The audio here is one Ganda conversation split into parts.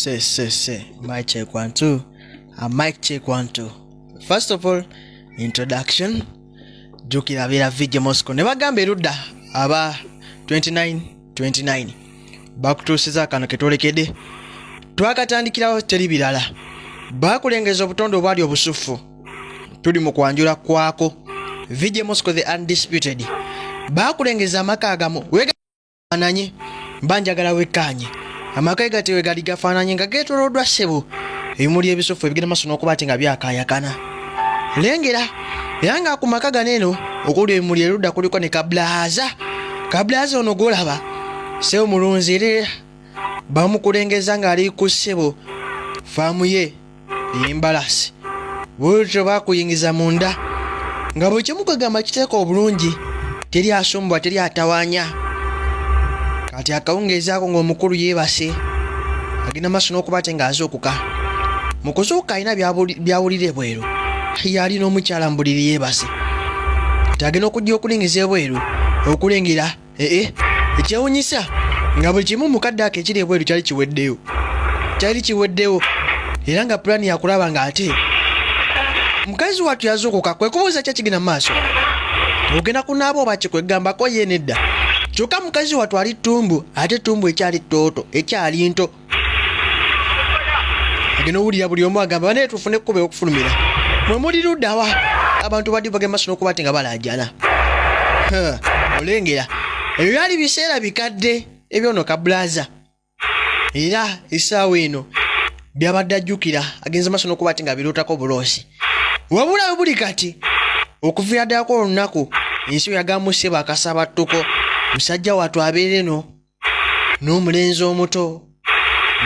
Say, say, say. Mic check 1 2. Mic check 1 2. First of all, introduction. Jjukira abeera VJ Moscow ne bagamba erudda aba 29 29 bakutuusiza akano ketwolekedde twakatandikirawo teri birala bakulengeza obutonde obwali obusuffu tuli mu kwanjula kwako. VJ Moscow the undisputed bakulengeza amaka agamu wegafaananye mba njagala wekkaanye amaka gati we gali gafaananye nga geetoloddwa ssebo ebimuli ebisufu ebigenda maaso n'okuba ati nga byakaayakana. Lengera era nga ku maka gano eno okuli ebimuli erudda kuliko ne kabulaza. Kabulaza ono gwolaba ssebo mulunzi era bamukulengeza ng'ali ku ssebo faamu ye ey'embalaasi. Bwetyo bakuyingiza munda nga buli kimu kwegamba kiteeka obulungi, teri asumbwa, teri atawaanya. Kati akawungeezi ako ng'omukulu yeebase agenda maaso n'okuba ate ng'azuukuka. Mu kuzuukuka alina byawulira ebweru, yali n'omukyala mu buliri yeebase. Kati agenda okujja okulingiza ebweru okulengera ee ekyewunyisa nga buli kimu mu kadde ako ekiri ebweru kyali kiweddeyo, kyali kiweddewo, era nga pulaani yakulaba ng'ate mukazi wattu yazuukuka kwe kubuuza ki ekigenda mu maaso, ogenda kunaaba oba kikwegambako ye nedda. Kyokka mukazi wattu ali ttumbu, ate ttumbu ekyali ttooto ekyali nto. Agenda owulira buli omu agamba banaye tufune ekkubo okufulumira mwe muli luddawa. Abantu baddi bagenda maaso n'okuba ate nga balaajana. Olengera ebyo byali biseera bikadde ebyono kabulaza, era essaawa eno byabadde ajjukira agenze maaso n'okuba ate nga birootako buloosi. Wabula we buli kati okuviira ddala ku olunaku ensi oyagamu ssebo akasabattuko musajja wattu abeera eno n'omulenzi omuto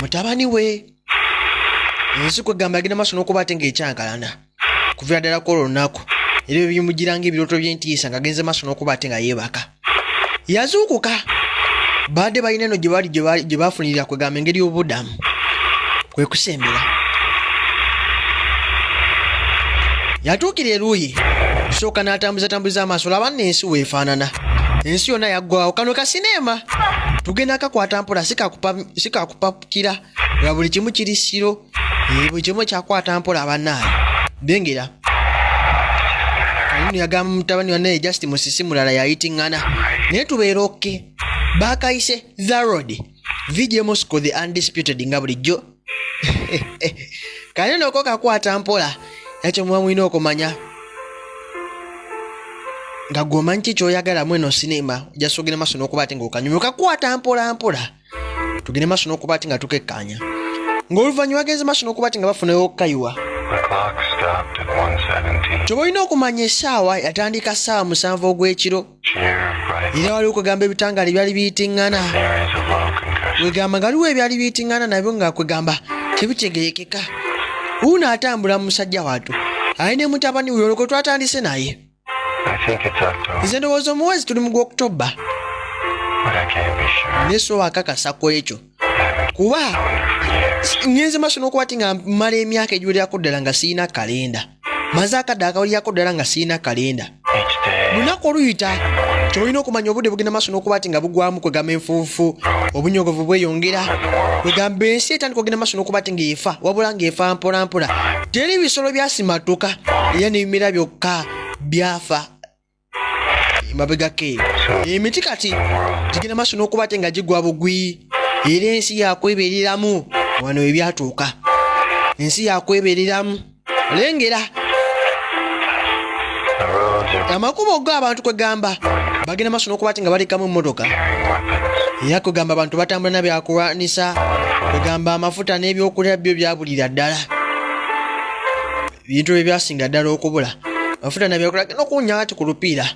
mutabani we, ensi kwegamba agenda maaso n'okuba ate ng'ekyankalana kuviira ddala ku olwo olunaku, era ebyo bimugiranga ebirooto by'entiisa ng'agenze maaso n'okuba ate nga yeebaka. Yazuukuka baadde balina eno gye bali gye bafunirira kwegamba engeri y'obubudamu kwe kusembera. Yatuukira eruuyi sooka n'atambuzatambuza amaaso, laba nno ensi weefaanana, ensi yonna yaggwawo. Kano kasineema tugenda kakwata mpola, si kakupapukira nga buli kimu kiri siro. Buli kimu kyakwata mpola bannaaye. Bengera kalino yagamba mutabani wa naye just musisi mulala yayitiŋŋana naye tubeera okay. Bakayise The Road, VJ Moscow the undisputed nga bulijjo. Kanene oko kakwata mpola ekyo muba mulina okumanya nga gwe omanyi ki kyoyagala mu eno sinema ojja ogenda maaso n'okuba ate ng'okanyumya okakwata mpola mpola. Tugende maaso n'okuba ate nga tukekkaanya ng'oluvannyuma bagenze maaso n'okuba ate nga bafunayo okukayiwa. The clock stopped at 1:17. Kyoba olina okumanya essaawa yatandika ssaawa 7 ogw'ekiro. Sheer bright Era waliwo kwegamba ebitangaala ebyali biyitiŋŋana. series of low concussion. Kwegamba nga waliwo ebyali biyitiŋŋana nabyo nga kwegamba tebitegerekeka. Wuuno atambula musajja wattu ali ne mutabani we olwo gwe twatandise naye. I think it's October, Nze ndowooza omuwezi tuli mu gw'Okutoba, but I can't be sure. Naye so akakasa ku ekyo I haven't kuba calendar for years. Ngenze maaso n'okuba ti nga mmala emyaka egiwererako ddala nga sirina kalenda, maze akadde akawererako ddala nga sirina kalenda. Each day, Lunaku oluyita kyolina okumanya obudde bugenda maaso n'okuba ti nga bugwamu, kwegamba enfuufu obunyogovu bweyongera, kwegamba ensi etandika ogenda maaso n'okuba ti ng'efa, wabula ng'efa mpola mpola. Teri bisolo byasimatuka era n'ebimera byokka byafa emabegako eyo. Emiti kati gigenda maaso n'okuba ate nga gigwa bugwi, era ensi yakwebereramu. Wano ebyatuuka ensi yakwebereramu. Lengera the roads are amakubo go abantu kwegamba bagenda maaso n'okuba ate nga balekamu emmotoka carrying weapons. Era kwegamba abantu batambula na byakulwanisa, kwegamba amafuta n'ebyokulya byo byabulira ddala. Ebintu bye byasinga ddala okubula mafuta nabyokulya. Genda okuwunya kati ku lupiira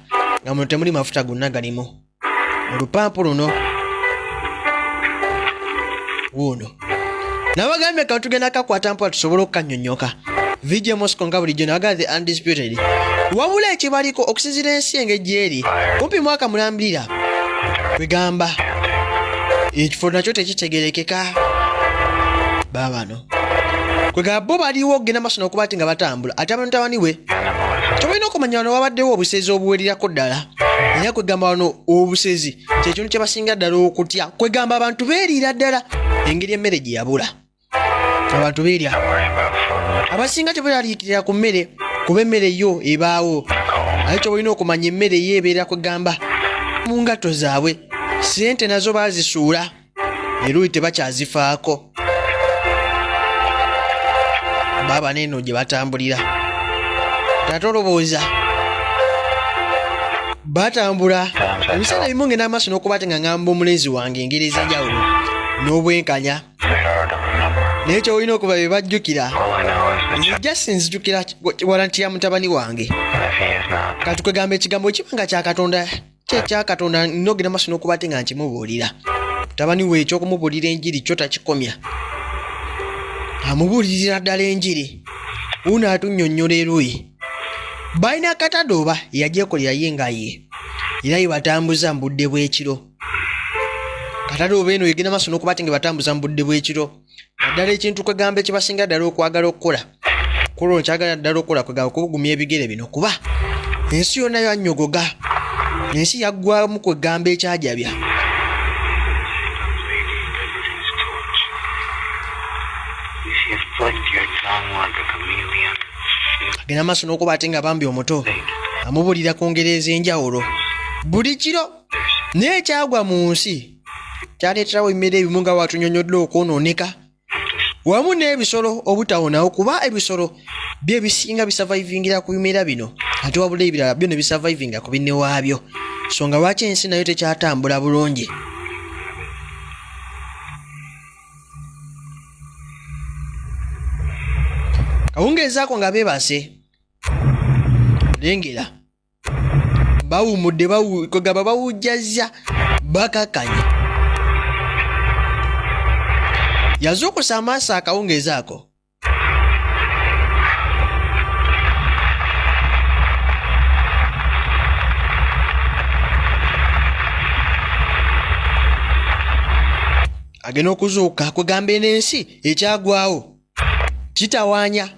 nga muno temuli mafuta gonna galimu mu lupampu luno. Wuuno nabagambye ka tugenda kakwata mpola tusobole okukanyonyoka. VJ Moscow nga bulijjo nabagaa the undisputed. Wabula ekibaliko okusinziira ensi engeri gyeri kumpi mwaka mulambirira kwegamba ekifo nakyo tekitegerekeka. Baabano kwegamba bo baliwo okugenda maaso n'okuba ati nga batambula ate mutabani we. Cannibalism. Kyobalina okumanya wano wabaddewo obusezi obuwererako ddala, era kwegamba wano obusezi kyekintu kye basinga ddala okutya. Kwegamba abantu beeriira ddala engeri emmere gye yabula. Abantu beerya. Don't worry about food. Abasinga tebeeraliikirira ku mmere, kuba emmere yo ebaawo. Cold. Ate kyoba olina okumanya, emmere ye ebeera kwegamba mu ngatto zaabwe. Sente nazo baazisuula eruuyi, tebakyazifaako. Baaba neeno gye batambulira, ate olowooza batambula ebiseera ebimu ngenda amaaso n'okuba ate nga ŋŋamba omulenzi wange engeri ez'enjawulo n'obwenkanya. They are to remember. Naye kyolina okuba bye bajjukira. All I know is the Nze just nzijukira waranti ya mutabani wange. And if he is not, Kati kwegamba ekigambo kiba nga kya Katonda, kyekya Katonda, nogenda maaso n'okuba ate nga nkimubuulira. Mutabani we ekyokumubuulira enjiri kyo takikomya, amubuulirira ddala enjiri. Wuno atunnyonnyola eruuyi balina katadooba yagyekolera ye nga ye, era ye batambuza mu budde bw'ekiro. Katadooba eno egenda maaso n'okuba ate nga batambuza mu budde bw'ekiro, naddala ekintu kwegamba ekibasinga ddala okwagala okukola kulwo nkyagala ddala okukola kwegamba okubugumya ebigere bino, kuba ensi yonna yannyogoga, ensi yaggwamu kwegamba ekyajabya. You flicked your tongue like a chameleon. Agenda maaso n'okuba ate nga bambi omuto amubuulira ku ngeri ez'enjawulo buli kiro, naye ekyagwa mu nsi kyaleeterawo emmere ebimu nga watunyonyodde okwonooneka, wamu n'ebisolo obutawonawo, kuba ebisolo byo ebisinga bisurvivingira ku bimera bino, ate wabula ebirala byo ne bisurvivinga ku binne waabyo. So nga lwaki ensi nayo tekyatambula bulungi. Kawungeezaako nga beebase, lengera bawumudde, kwegamba bawujjazza, bakakanye. Yazuukusa amaaso akawungeezi ako. Agenda okuzuuka kwegamba eno ensi ekyagwawo kitawaanya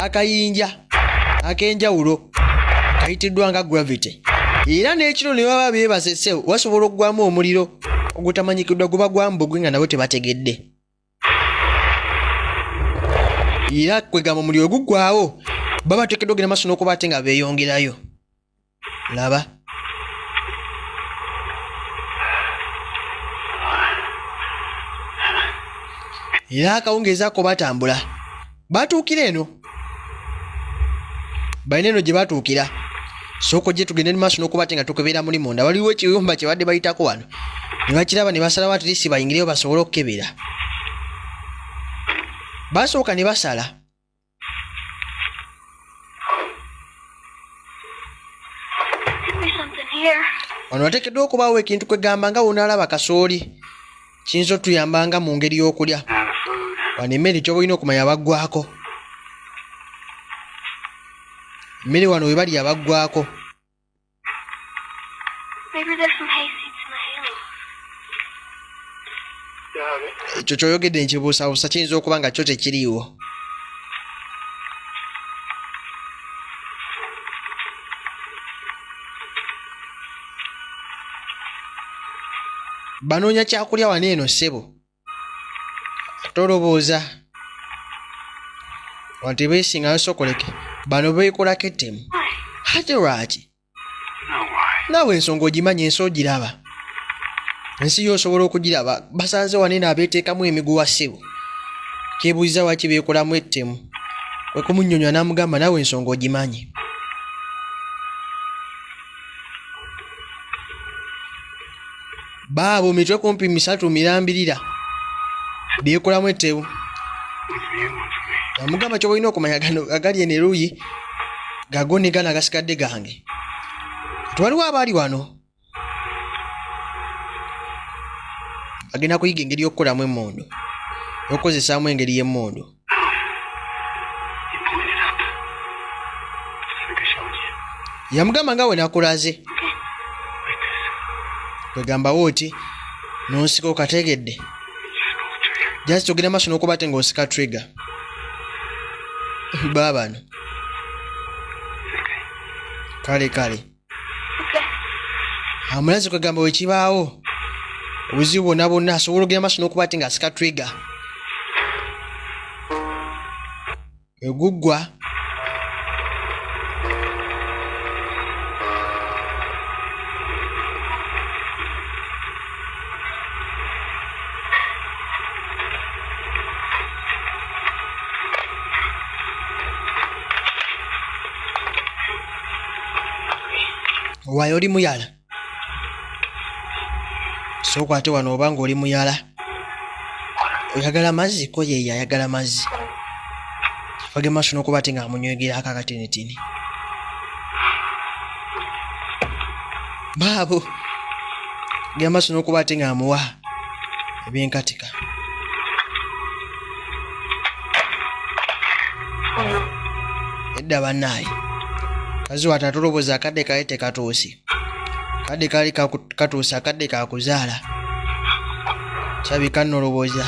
akayinja ak'enjawulo kayitiddwa nga gravity, era n'ekiro ne baba beebasese wasobola okugwamu omuliro ogutamanyikiddwa, guba gwa mbugwe nga nabo tebategedde. Era kwegamba omuliro gugwawo, baba bateekeddwa ogenda maaso n'okuba ate nga beeyongerayo. Laba, era akawungeezi ako batambula batuukira eno, balina eno gye batuukira. Sooka ojje tugende mu maaso n'okuba ate nga tukebera muli munda. Waliwo ekiyumba kye badde bayitako wano ne bakiraba, ne basalawo at least bayingireyo basobole okukebera. Basooka ne basala. Could be something here. Wano wateekeddwa okubaawo ekintu, kwegamba nga wonaalaba kasooli kiyinza otuyambanga mu ngeri y'okulya. Out of food. Wano emmere kyoba olina okumanya baggwako emmere, wano we balya baggwako. Maybe there's some hay seeds in the hayloft. Ekyo kyoyogedde nkibuusabuusa, kiyinza okuba nga kyo tekiriiwo. Banoonya kyakulya wano eno ssebo, tolowooza wano tebeesingayo. Sokoleke bano beekolako ettemu. Why? Ate lwaki? No, why? Naawe ensonga ogimanyi, ensi ogiraba, ensi yo osobola okugiraba. Basanze wanene abeeteekamu emiguwa ssebo, keebuuziza lwaki beekolamu ettemu. Kwe kumunyonyola n'amugamba, naawe ensonga ogimanyi. Baabo mitwe kumpi 3 mirambirira beekolamu ettemu. One for you, one for me. Amugamba kyoba olina okumanya, gano agali eno eruuyi gago ne gano agasigadde gange. Twaliwo abaali wano agenda kuyiga engeri y'okukolamu emmundu, okukozesaamu engeri y'emmundu. You pointed up. Just like I showed you. Yamugamba nga we nakulaze. Okay. Like this. Kwegambawo oti nonsika, okategedde? Just pull the trigger. Just ogenda maaso n'okuba ate ng'osika trigger. Baabano. Okay. Kale kale. Okay. Amulaze kwegamba wekibaawo obuzibu bwonna bwonna asobola ogenda maaso n'okuba ate ng'asika trigger. Bwe guggwa Waayo oli muyala, sooka ate wano oba nga oli muyala, oyagala mazzi? Ko yeeyo ayagala mazzi. Fage maaso n'okuba ate ng'amunywegerako akatinitini. Baabo genda maaso n'okuba ate ng'amuwa ebyenkatika. Edda bannaaye, kazi wate atolobooza akadde kali tekatuuse, kadde kali katuuse, akadde kakuzaala kyabika nnolobooza.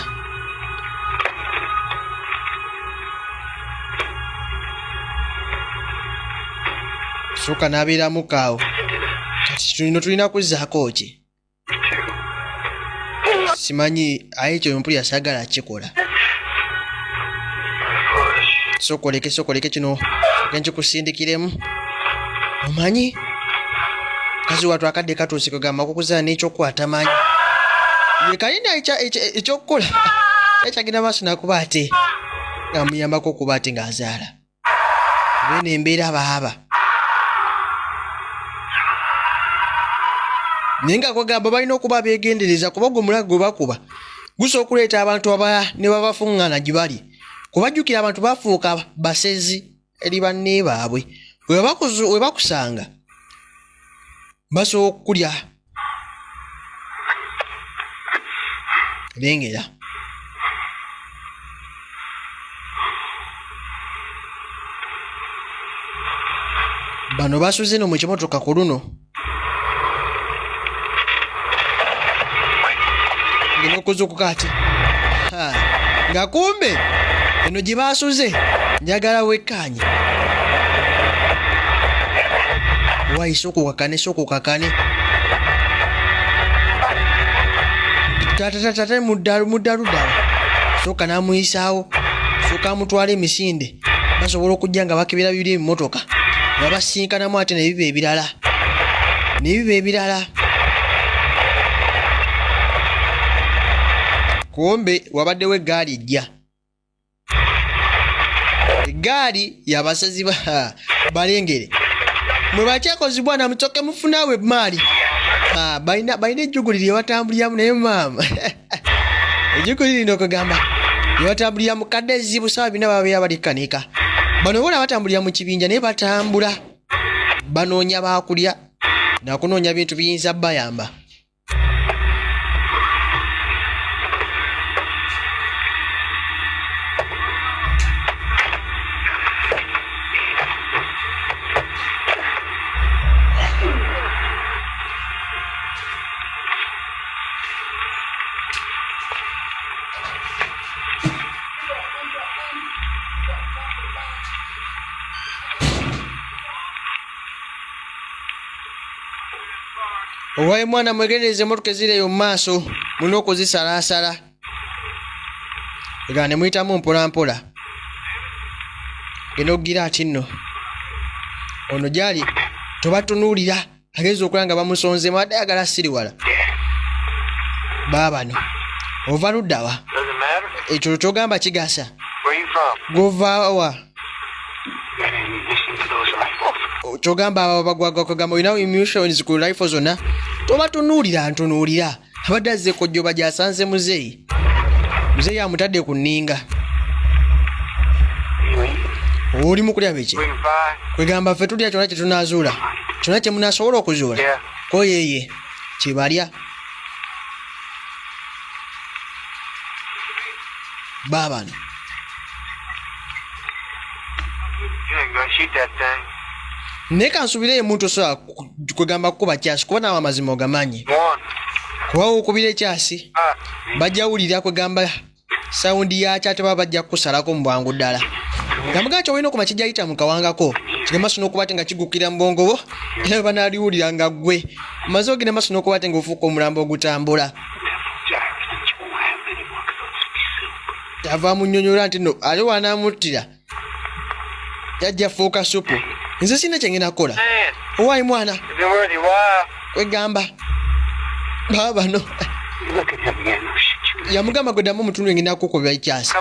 Sooka n'abeeramu kaawo. Kati tulina tulina kuzzaako ki? Simanyi, aye ekyo mpulira saagala kikola. Sokoleke, sokoleke kino genkikusindikiremu. Omanyi kazi watu akadde katuuse, kwegamba kukuzaala n'ekyokukwata manyi ye kalina ekyokukola ekyagenda maaso nakuba ate ng'amuyambako okuba ate ng'azaala beena embeera baaba. Naye nga kwegamba balina okuba beegendereza, kuba gwe mulaga gwe bakuba gusobola okuleeta abantu abalala ne babafuŋŋaana gye bali, kubajjukira abantu bafuuka basezi eri banne baabwe. We bakusanga basobola okukulya. Lengera bano basuze no mu kimotoka ku luno ngena okuzukuka ati Ha, nga kumbe eno gye basuze. Njagala wekkaanye wayi, sooka okakane, sooka okakane tatatate muddalu muddalu ddala. Sooka n'amuyisaawo, sooka amutwala emisinde. Basobola okujja nga bakebera bibiri ebimotoka nga basinkanamu ate nebiba ebirala, nebiba ebirala. Kumbe wabaddewo eggaali ejja, eggaali yabasazi balengere mwe bakyakozibwa namusoke mufunawe emaali. Balina balina ejjuguli lye batambuliramu. Naye maama, ejjuguli lino kwegamba lye batambulira mu kadde ezibu saawa bina babeera balikanika. Bano bona batambulira mu kibinja, naye batambula banoonya baakulya nakunoonya bintu biyinza bayamba. Owaye mwana, mwegendereze emotoka eziri eyo mu maaso, mulina okuzisalaasala era ne muyitamu mpolampola. Genda okugira ati nno ono gyali tobatunuulira, agenza okulaba nga bamusonzeemu, adde ayagala siriwala. Baabano ova luddawa? Doesn't matter. Ekyo kyogamba kigasa? Where you from? Govaawa? Got any ammunition for those rifles? Kyogamba abo bagwaga, kugamba olina ammunitions ku rifle zonna? Tobatunuulira, ntunuulira. Abadde azze kojjoba gyasanze muzeeyi. Muzeeyi amutadde ku nninga. You eat? Oli mu kulya biki? We can find. Kwegamba ffe tulya kyonna kye tunaazuula, kyonna kye munaasobola okuzuula. Yeah. Ko yeye kyebalya baabano. You ain't gonna shoot that thing. Naye kansuubire emuntu osobola kwegamba kukuba kyasi, kuba naawe amazima ogamanyi. One. Kuba wokubira ekyasi Ah. bajja wulira kwegamba sound yakyo, ate baba bajja kukusalako mu bwangu ddala. Namugaa nti olina okuma kijja yita mu kawangako, kigenda maaso n'okuba ate nga kigukira mu bwongo bwo, era bwe banaaliwulira nga ggwe omaze ogenda maaso n'okuba ate ng'ofuuka omulambo ogutambula. Jack, and you won't have any more 'cause it'll just be soup. Ava munyonyola nti no ate wanaamuttira. Jajja fuuka supu. Nze sirina kye ngenda kukola. Owaayi mwana. Kwegamba. Baba bano. Yamugamba gwe ddamu omutundu ngenda kukubira ekyasi.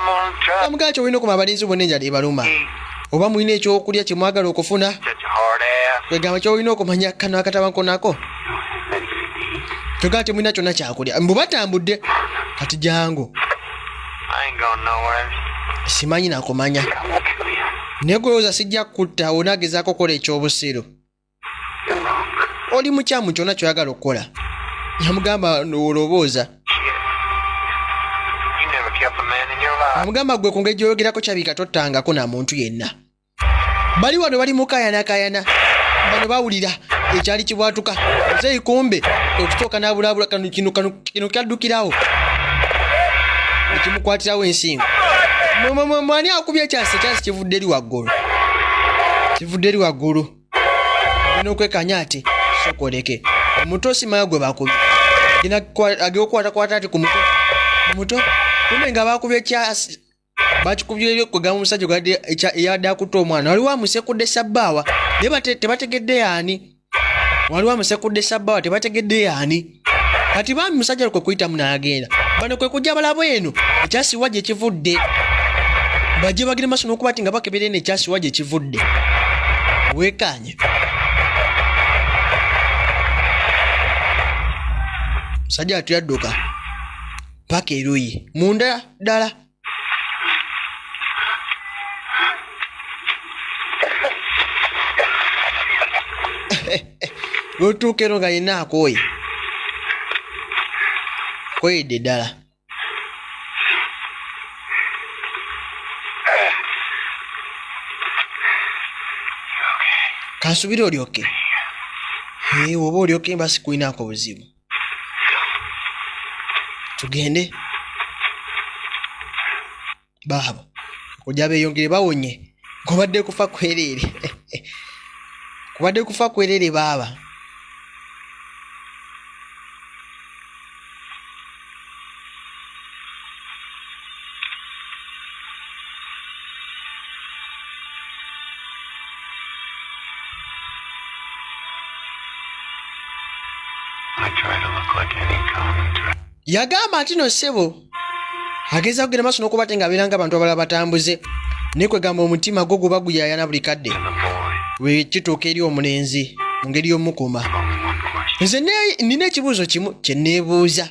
Yamugamba kyolina okuma abalinzi bonna enjala ebaluma. Oba mulina ekyokulya kye mwagala okufuna. Kwegamba kyolina okumanya kano akatabanko nako. Kyogamba temulina kyonna kyakulya. Mbu batambudde. Kati jangu. Simanyi nakumanya. Naye golowooza sijja kukutta onaagezaako okukola ekyobusiru. Oli mukyamu kyonna kyoyagala okukola. Yamugamba olowooza. Amugamba gwe ku ngeri gy'oyogerako kyabika tottangako na muntu yenna. Bali wano bali mukayanakayana. Bano bawulira ekyali kibwatuka. Muzeeyi kumbe okusooka n'abulaabula kano kino kano kino kyaddukirawo. Ekimukwatirawo ensingo. Mwani akubye ekyasi ekyasi kivudde eri waggulu. Kivudde eri waggulu. Agenda okwekanya ati sokoleke. Omuto simanyi gwe bakubye. Agenda okukwatakwata ati ku mutwe. Omuto kumbe nga bakubye ekyasi bakikubye eri okwegamba omusajja eyabadde akutte omwana waliwo amusekudde sabbaawa naye tebategedde yaani waliwo amusekudde sabbaawa tebategedde yaani kati bambi musajja kwe kuyitamu n'agenda bano kwe kujja balabo eno ekyasiwa gye kivudde bajje bagire maaso n'okuba ti nga bakebera eno ekyasiwa gye kivudde weekaanye musajja atu yadduka paka eruyi munda ddala lwotuuka eno nga yenna akooye koyedde ddala kansubire olyoke oba olyoke mba sikulinaako buzibu tugende baabo kujja beeyongere bawonye kubadde kufa kwereere kubadde kufa kwereere baaba Yagamba nti no ssebo ageza kugenda maaso n'okuba ate ng'abeera ng'abantu abalala batambuze naye kwegamba omutima gwo guba guyaayana buli kadde bwe kituuka eri omulenzi mu ngeri y'omukuuma. Nze nina ekibuuzo kimu kye neebuuza,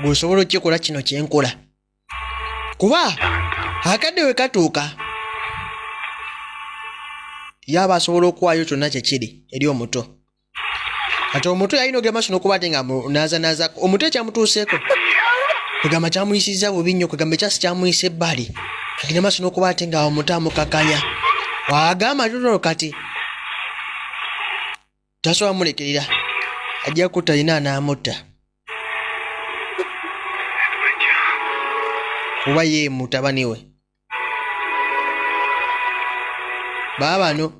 gw'osobola okukikola kino kye nkola? Kuba akadde we katuuka ye aba asobola okuwaayo kyonna kye kiri eri omuto. Kati omuto yalina ogenda maaso n'okuba ate nga naazanaaza omuto ekyamutuuseeko kwegamba kyamuyisizza bubi nnyo kwegamba ekyasi kyamuyisa ebbali agenda maaso n'okuba ate nga omuto amukakanya wagamba tuno kati tasobola mulekerera ajja kutta yina anaamutta kuba ye mutabani we baabano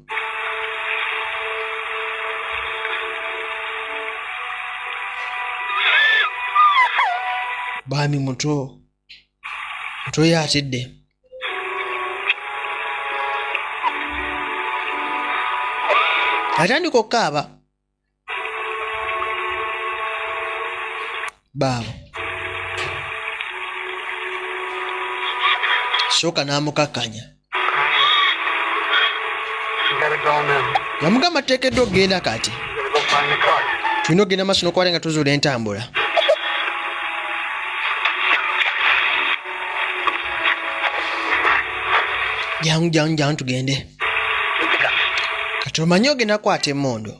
baami muto muto ye atidde atandika okukaaba baabo sooka n'amukakkanya yamugamba tuteekeddwa okugenda kati tulina okugenda maaso n'okwala nga tuzuula entambula jangu jangu jangu tugende kati omanyi ogenda kukwata emmundu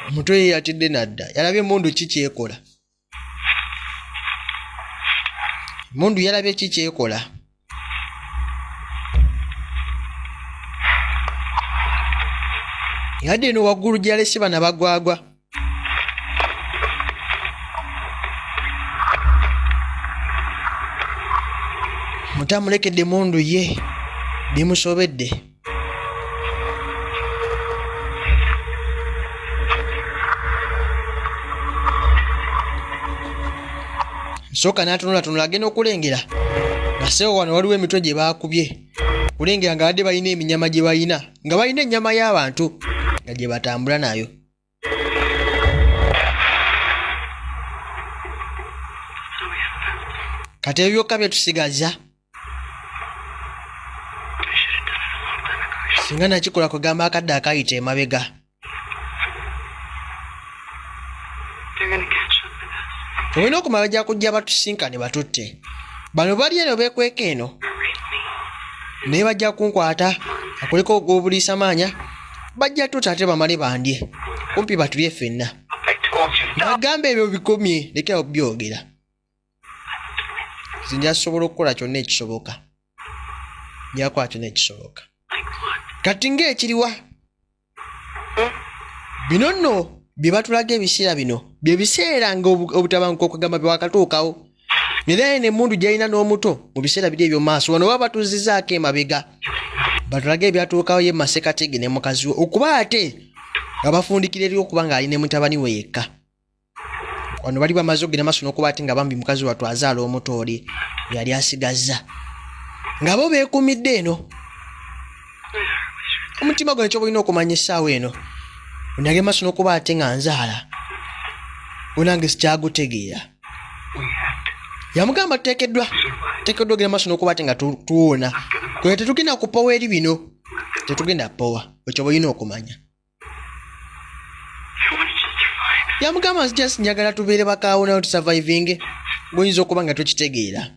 omutwe ye yatidde nadda yalabye emundu ki kyekola emundu yalabye ki kyekola yadde eno waggulu gyeyalese bana bagwagwa Muto amulekedde mundu ye bimusobedde. Sooka n'atunulatunula agenda okulengera Nga sebo wano waliwo emitwe gye baakubye kulengera nga badde balina eminyama gye balina nga balina ennyama y'abantu nga gye batambula nayo. Kati ebyo byokka bye tusigaza. Singa nakikola kwegamba akadde akayita emabega. Olina okumala bajja kujja batusinkane batutte. Bano bali eno beekweka eno. Naye bajja kunkwata akuleko ogw'obuliisa maanya bajja tuta ate bamale bandye kumpi batulye ffenna. Nagamba ebyo bikomye lekera obyogera. Nze nja sobola okukola kyonna ekisoboka. Nja kukola kyonna ekisoboka. Kati ng'ekiriwa bino nno bye batulaga ebiseera bino bye biseera nga obutabanguko okugamba bwakatuukawo era eno emmundu gy'alina n'omuto mu biseera biri eby'omu maaso wano baba batuzizaako emabega batulage ebyatuukawo ye masekatege ne mukazi we okuba ate nga bafundikira eri okuba ng'ali ne mutabani we yekka. Wano bali bamaze okugenda maaso n'okuba ate nga bambi mukazi wattu azaala omuto oli yali asigazza nga bo beekuumidde eno. Omutima gwange kyoba olina okumanya essaawa eno onage maaso n'okuba ate nga nzaala onange sikyagutegeera. Yamugamba tuteekeddwa tuteekeddwa ogenda maaso n'okuba ate nga tuwona kwe tetugenda kupowa eri bino tetugenda powa ekyo olina okumanya. Yamugamba nti just njagala tubeere bakaawonawo tusurvivinge gwoyinza okuba nga tokitegeera.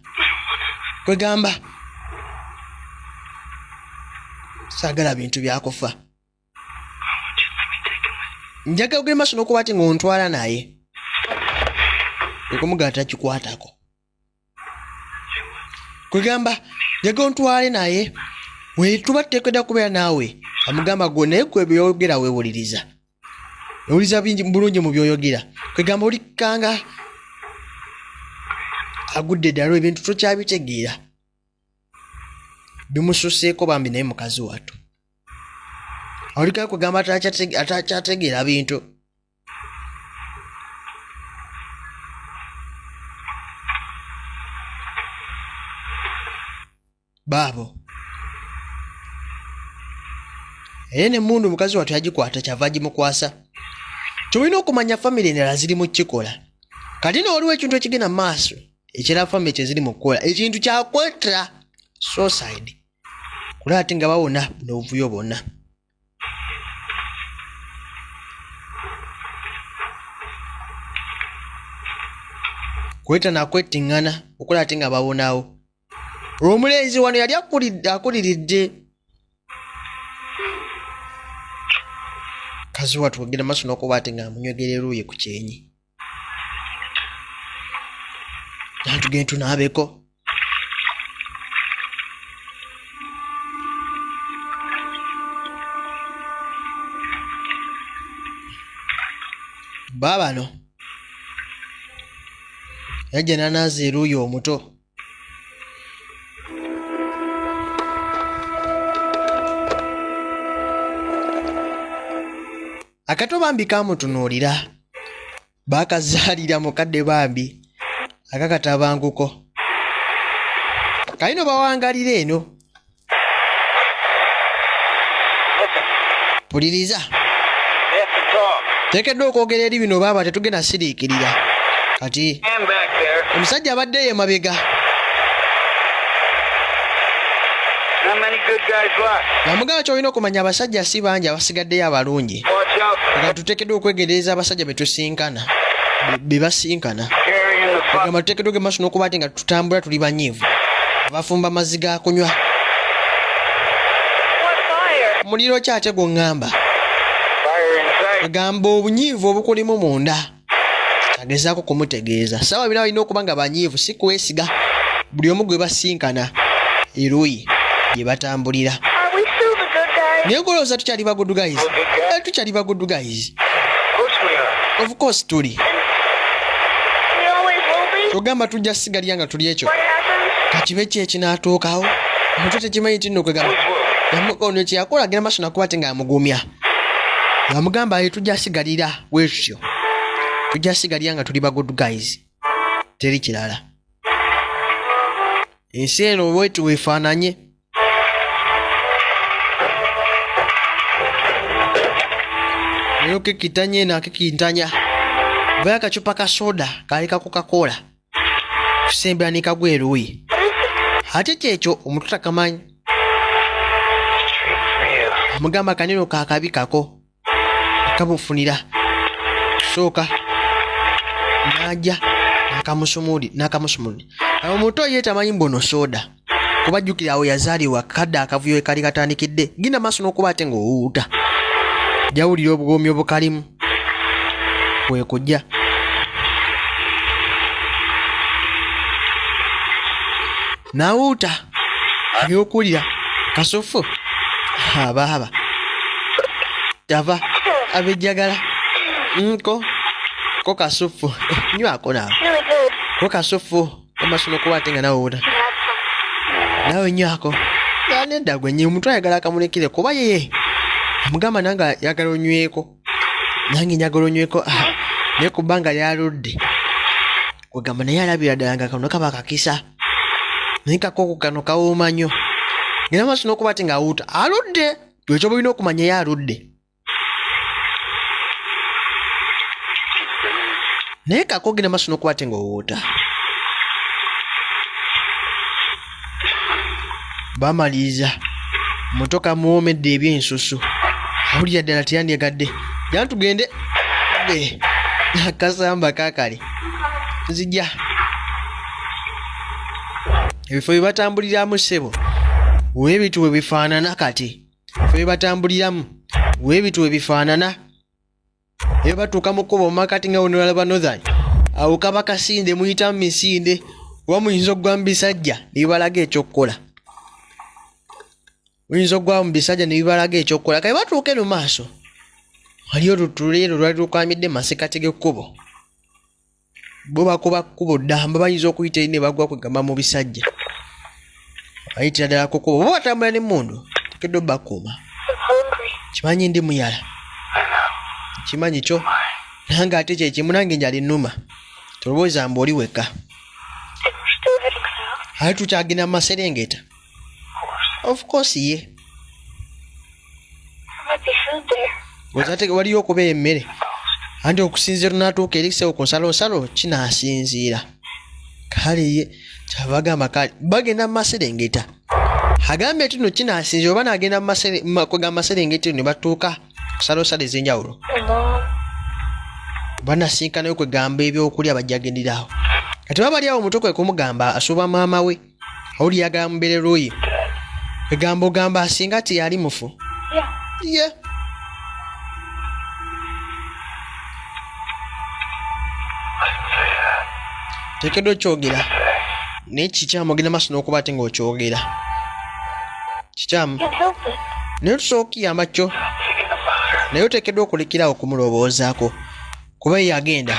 Kwegamba saagala bintu byakufa. Njagala ogende maaso n'okuba ati ng'ontwala naye. Okumugamba takikwatako. Kwegamba njagala ontwale naye we tuba tuteekeddwa kubeera naawe. Amugamba gwe naye gwe by'oyogera weewuliriza. Owuliriza bingi bulungi mu by'oyogera. Kwegamba olikkanga agudde eddalu ebintu tokyabitegeera. Bimususeeko bambi naye mukazi wattu. Olikanga kwegamba atakyategeera bintu. Baabo. Era n'emmundu mukazi wattu yagikwata kyava agimukwasa. Ky'olina okumanya famire endala ziri mu kukikola. Kati nno waliwo ekintu ekigenda mu maaso ekirala famire kye ziri mu kukola. Ekintu kya kwetta suicide. Kulaba ate nga bawona buno obuvuyo bwonna. Kwetta na kwettiŋŋana okulaba ate nga bawonawo. Omulenzi wano yali akuliridde kazi wattu ogenda maaso n'okuba ate ng'amunywegera eruuyi ku kyenyi. Tugende tunaabeko. Baabano yajja n'anaaza eruuyi omuto. Akato bambi kamutunuulira. Baakazaalira mukadde bambi akakatabanguko. Kalino bawangalira eno. Puliriza. Teekeddwa okwogera eri bino baaba tetugenda siriikirira. Kati omusajja abadde eyo emabega. Yamugamba ky'olina okumanya abasajja si bangi abasigaddeyo abalungi. Nga tuteekeddwa okwegendereza abasajja be tusinkana be basinkana. Agamba tuteekeddwa okugenda maaso n'okuba ate nga tutambula tuli banyiivu. Abafumba amazzi ga kunywa. Muliro ki ate gw'oŋŋamba? Agamba obunyiivu obukulimu munda. Agezaako kumutegeeza. Ssaawa bina balina okuba nga banyiivu si kwesiga buli omu gwe basinkana eruuyi gye batambulira. Naye golowooza tukyali ba good guys? Tukyali ba good guys. Of course tuli. Ogamba tujja sigalira nga tuli ekyo. Kakibe ki ekinaatuukawo? Omuntu tekimanyi nti nno kwegamba. Ono kye yakola agenda maaso nakuba ate ng'amugumya. Yamugamba ye tujja sigalira bwe tutyo. Tujja sigalira nga tuli ba good guys. Teri kirala. Ensi eno bweti weefaananye. Naye okikitanya eno akikintanya. Vayo akacupa ka soda kaali ka Coca-Cola. Kusembera ne kagwa eruuyi. Ate kyekyo omutu takamanyi. Amugamba kaneno kakabi kako. Kamufunira. Sooka n'ajja n'akamusumuli n'akamusumuli. Omuto ye tamanyi mbu ono soda. Kuba jjukira awo yazaalibwa kadde akavuyo kali katandikidde. Genda maaso n'okuba ate ng'owuuta. Jawulira obuwoomi obukalimu. Kwe kujja. N'awuuta. Ebyokulya kasufu. Abaaba. Tava abejjagala. Nko. Ko kasufu. Nywako naawe. Ko kasufu. Amaaso n'okuba ate nga naawe owuuta. Naawe nywako. Nedda gwe nnyo omuntu ayagala akamulekere kuba ye amugamba nange ayagala onyweko. Nange njagala onyweko. Naye ku bbanga lyaludde. Kwegamba naye alabira ddala nga kano kaba kakisa. Naye kakoko kano kawooma nnyo. Ngenda maaso n'okuba ate ng'awuuta. Aludde! Gwe ky'oba olina okumanya ye aludde. Naye kako ogenda maaso n'okuba ate ng'owuuta. Bamaliriza. Muto kamuwoomedde ebyensusu. Awulira ddala teyandyagadde. Jangu tugende. Akasamba kaakale. Nzija. Ebifo bye batambuliramu ssebo. Weebitu bwe bifaanana kati. Ebifo bye batambuliramu. Weebitu bwe bifaanana. Eyo batuuka mu kkubo mu makati nga wonolaba Northern. Awo kaba kasinde muyita mu misinde. Oba muyinza okugwa mu bisajja ne bibalaga ekyokukola. Muyinza okugwa mu bisajja ne bibalaga ekyokukola. Kale batuuka eno maaso. Waliyo olutuleero lwali lukwamidde mu masekkati g'ekkubo. Bo bakuba kkubo ddamba bayinza okuyita eri ne bagwa kwegamba mu bisajja. Bayitira ddala ku kkubo. Bo batambula n'emmundu. Tekedde obbakuuma. Kimanyi ndi muyala. Kimanyi kyo. Nange ate kye kimu nange njala ennuma. Tolowooza mbu oli wekka. Ate tukyagenda mu maserengeta. Of course ye. Ozate waliyo okuba emmere. Anti okusinziira tunaatuuka eri ssebo ku nsalosalo kinaasinziira. Kale ye kyava agamba kale bagenda mu maserengeta. Agambye nti nno kinaasinziira oba naagenda mu maserengeta ne batuuka ku nsalosalo ez'enjawulo. Banasinkanayo kwegamba ebyokulya bajja genderawo. Kati baba bali awo omuto kwe kumugamba asuuba maama we. Awuli yagala mubeere luuyi. Kwegamba ogamba asinga teyali mufu. Ye. Teekeddwa okyogera. Naye kikyamu ogenda maaso n'okuba ate ng'okyogera. Kikyamu. Naye tusobola okukiyamba kyo. Naye oteekeddwa okulekerawo okumulowoozaako. Kuba ye yagenda.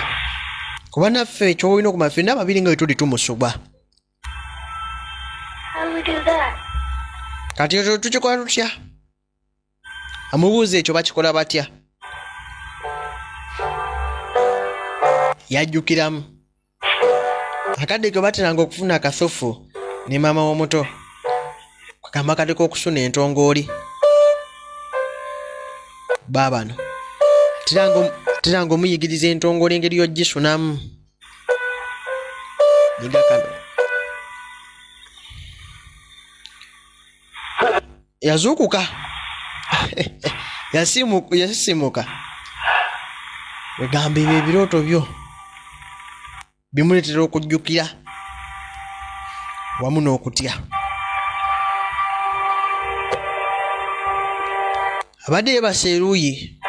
Kuba naffe ky'olina okumanya ffenna babiri nga bwe tuli tumusubwa. Kati ekyo tukikola tutya? Amubuuza ekyo bakikola batya? Yajjukiramu akadde ke bateranga okufuna akasufu ne maama w'omuto. Kagamba akadde k'okusuna entongooli. Baabano. Teranga omuyigiriza entongooli engeri y'ogisunamu. Nyiga kano. Yazuukuka. Yasisimuka. Wegamba ebyo ebirooto byo bimuleetera okujjukira wamu n'okutya. Abadde yeebase eruuyi.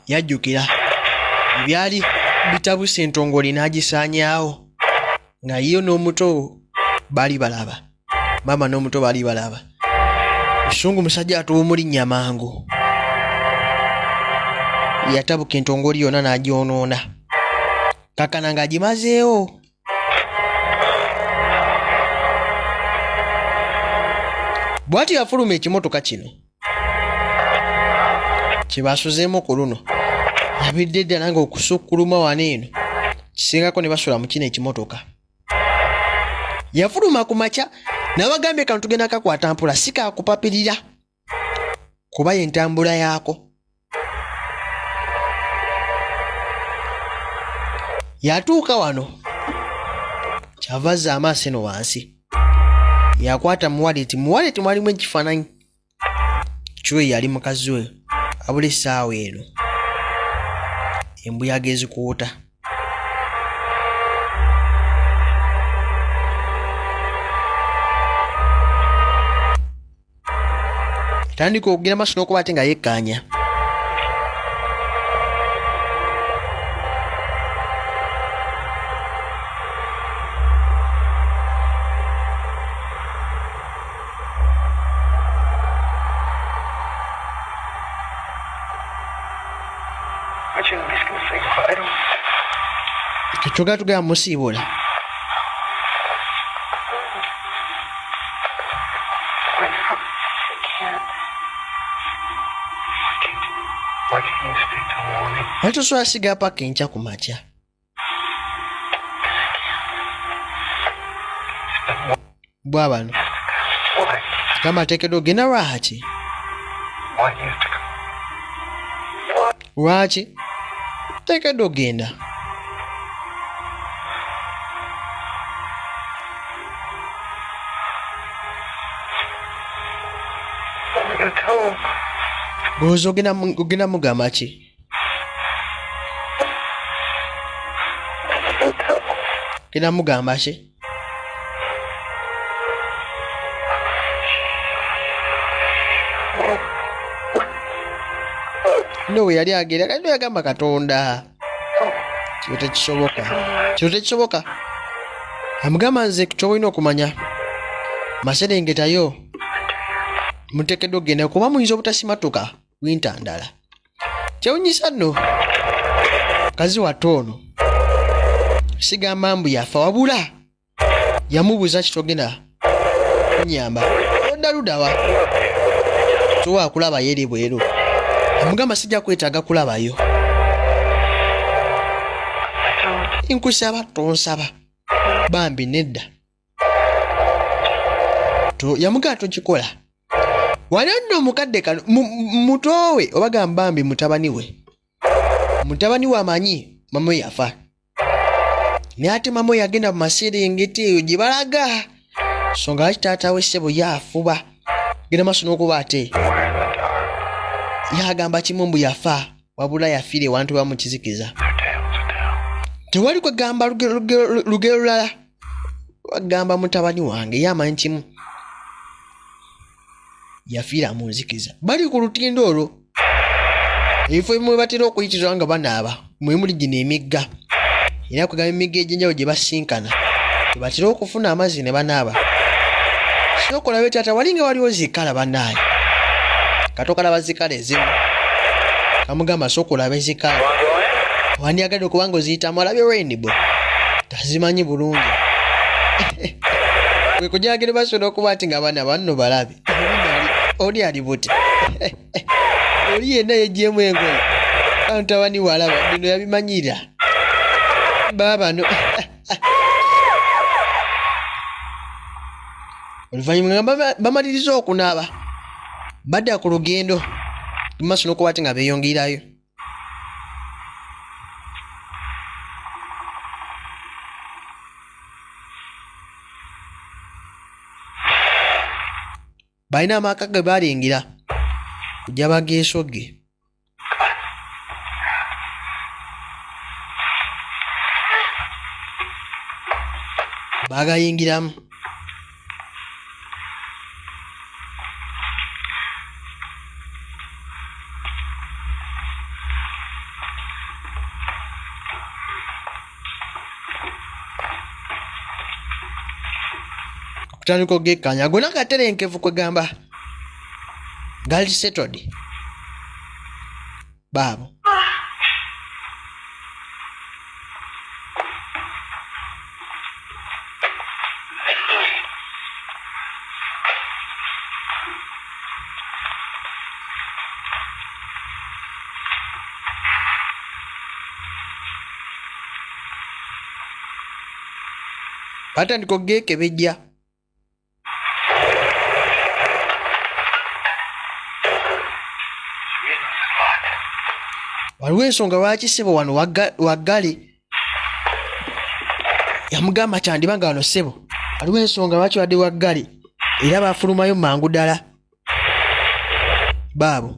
Yajjukira ebyali bitabuse entongoli n'agisaanyaawo nga ye n'omuto baali balaba. Maama n'omuto baali balaba. Busungu musajja atuwumulinnya mangu. Yatabuka entongoli yonna n'agyonoona. Kakkana ng'agimazeewo. Bw'atyo yafuluma ekimotoka kino kye baasuzeemu ku luno. Abidde ddala nga okusukkuluma wano eno kisingako ne basula mu kino ekimotoka. Yafuluma ku makya n'abagambye kano tugenda kakwata mpola, si kaakupapirira kuba y'entambula yaako. Yatuuka wano kyava azza amaaso eno wansi, yakwata mu waleti. Mu waleti mwalimu ekifaananyi kyo yali mukazi we, wabula essaawa eno embuyaga ezikuuta. Tandika okugenda maaso n'okuba ate nga yekkaanya. Kyogera tugenda musiibula. Naye tosobola sigala paka enkya ku makya. Bwabano gamba ateekeddwa ogenda. Lwaki? Lwaki teekeddwa ogenda? Olowooza ogenda mugamba ki? Genda mugamba ki? No we yali agenda kati yagamba Katonda kino tekisoboka, kino tekisoboka. Amugamba nze kyoba olina okumanya maserengetayo muteekeddwa okugenda kuba muyinza obutasimatuka winter ndala. Kyewunyisa nno kazi wattu ono sigamba mbu yafa, wabula yamubuuza kitogenda kunyamba odda ludawa towa kulabayo eri bweru. Amugamba sijja kwetaaga kulabayo, nkusaba tonsaba bambi nedda. Yamugamba tokikola. Wali nno omukadde kano mutoowe oba gamba bambi mutabani we, mutabani we amanyi mama we yafa, naye ate mama we yagenda mu maserengeti eyo gye balaga, so nga lwaki taata we ssebo yaafuba genda maaso n'okuba ate yagamba kimu mbu yafa, wabula yafiira ewantu ba mu kizikiza. Tewali kwegamba lugero lulala wagamba mutabani wange ye amanyi kimu yafiira mu nzikiza. Bali ku lutindo olwo ebifo ebimu we batera okuyitirwa nga banaaba, mwe muli gino emigga, era kwegamba emigga egy'enjawulo gye basinkana batera okufuna amazzi ne banaaba. Sooka olabe taata wali nga waliwo zikala bannaaye katokalaba zikala ezimu kamugamba sooka olabe zikala wandyagadde okuba nga oziyitamu alabye rainbow tazimanyi bulungi kwe kujagire basobola okuba nti nga abaana banno balabe oli ali buti oli yenna yeggyemu engoye mutabani walaba bino yabimanyira baabano. Oluvannyuma nga bamaliriza okunaaba badda ku lugendo maaso n'okuba ate nga beeyongerayo. Balina amaka ge balingira kujja bageesogge. Bagayingiramu okutandika okugekkaanya gona katerenkevu kwegamba gali settled baabo. Batandika okugeekebejja. Waliwo ensonga lwaki ssebo wano waggale. Yamugamba kyandiba nga wano ssebo waliwo ensonga lwaki wadde waggale, era bafulumayo mangu ddala baabo.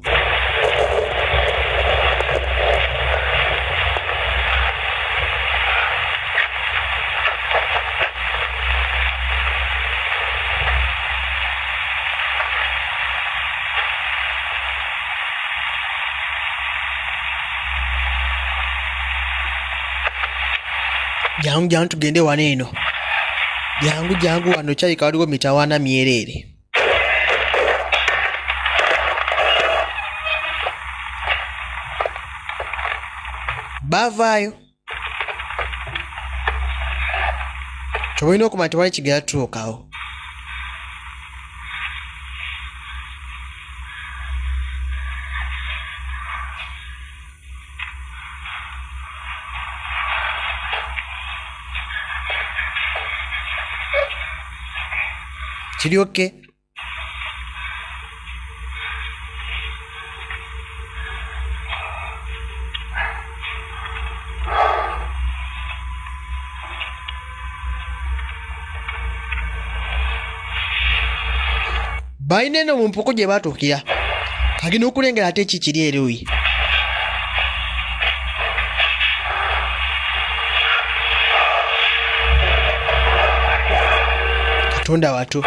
Jangu jangu tugende wano eno, jangu jangu wano, kyalika waliwo mitawaana myereere. Baavaayo kyoba olina okumanya tewali kigera tutuukawo. Kiri okay? Balina eno mu mpuku gye batuukira, agenda okulengera ate ki kiri eruuyi. Katonda watu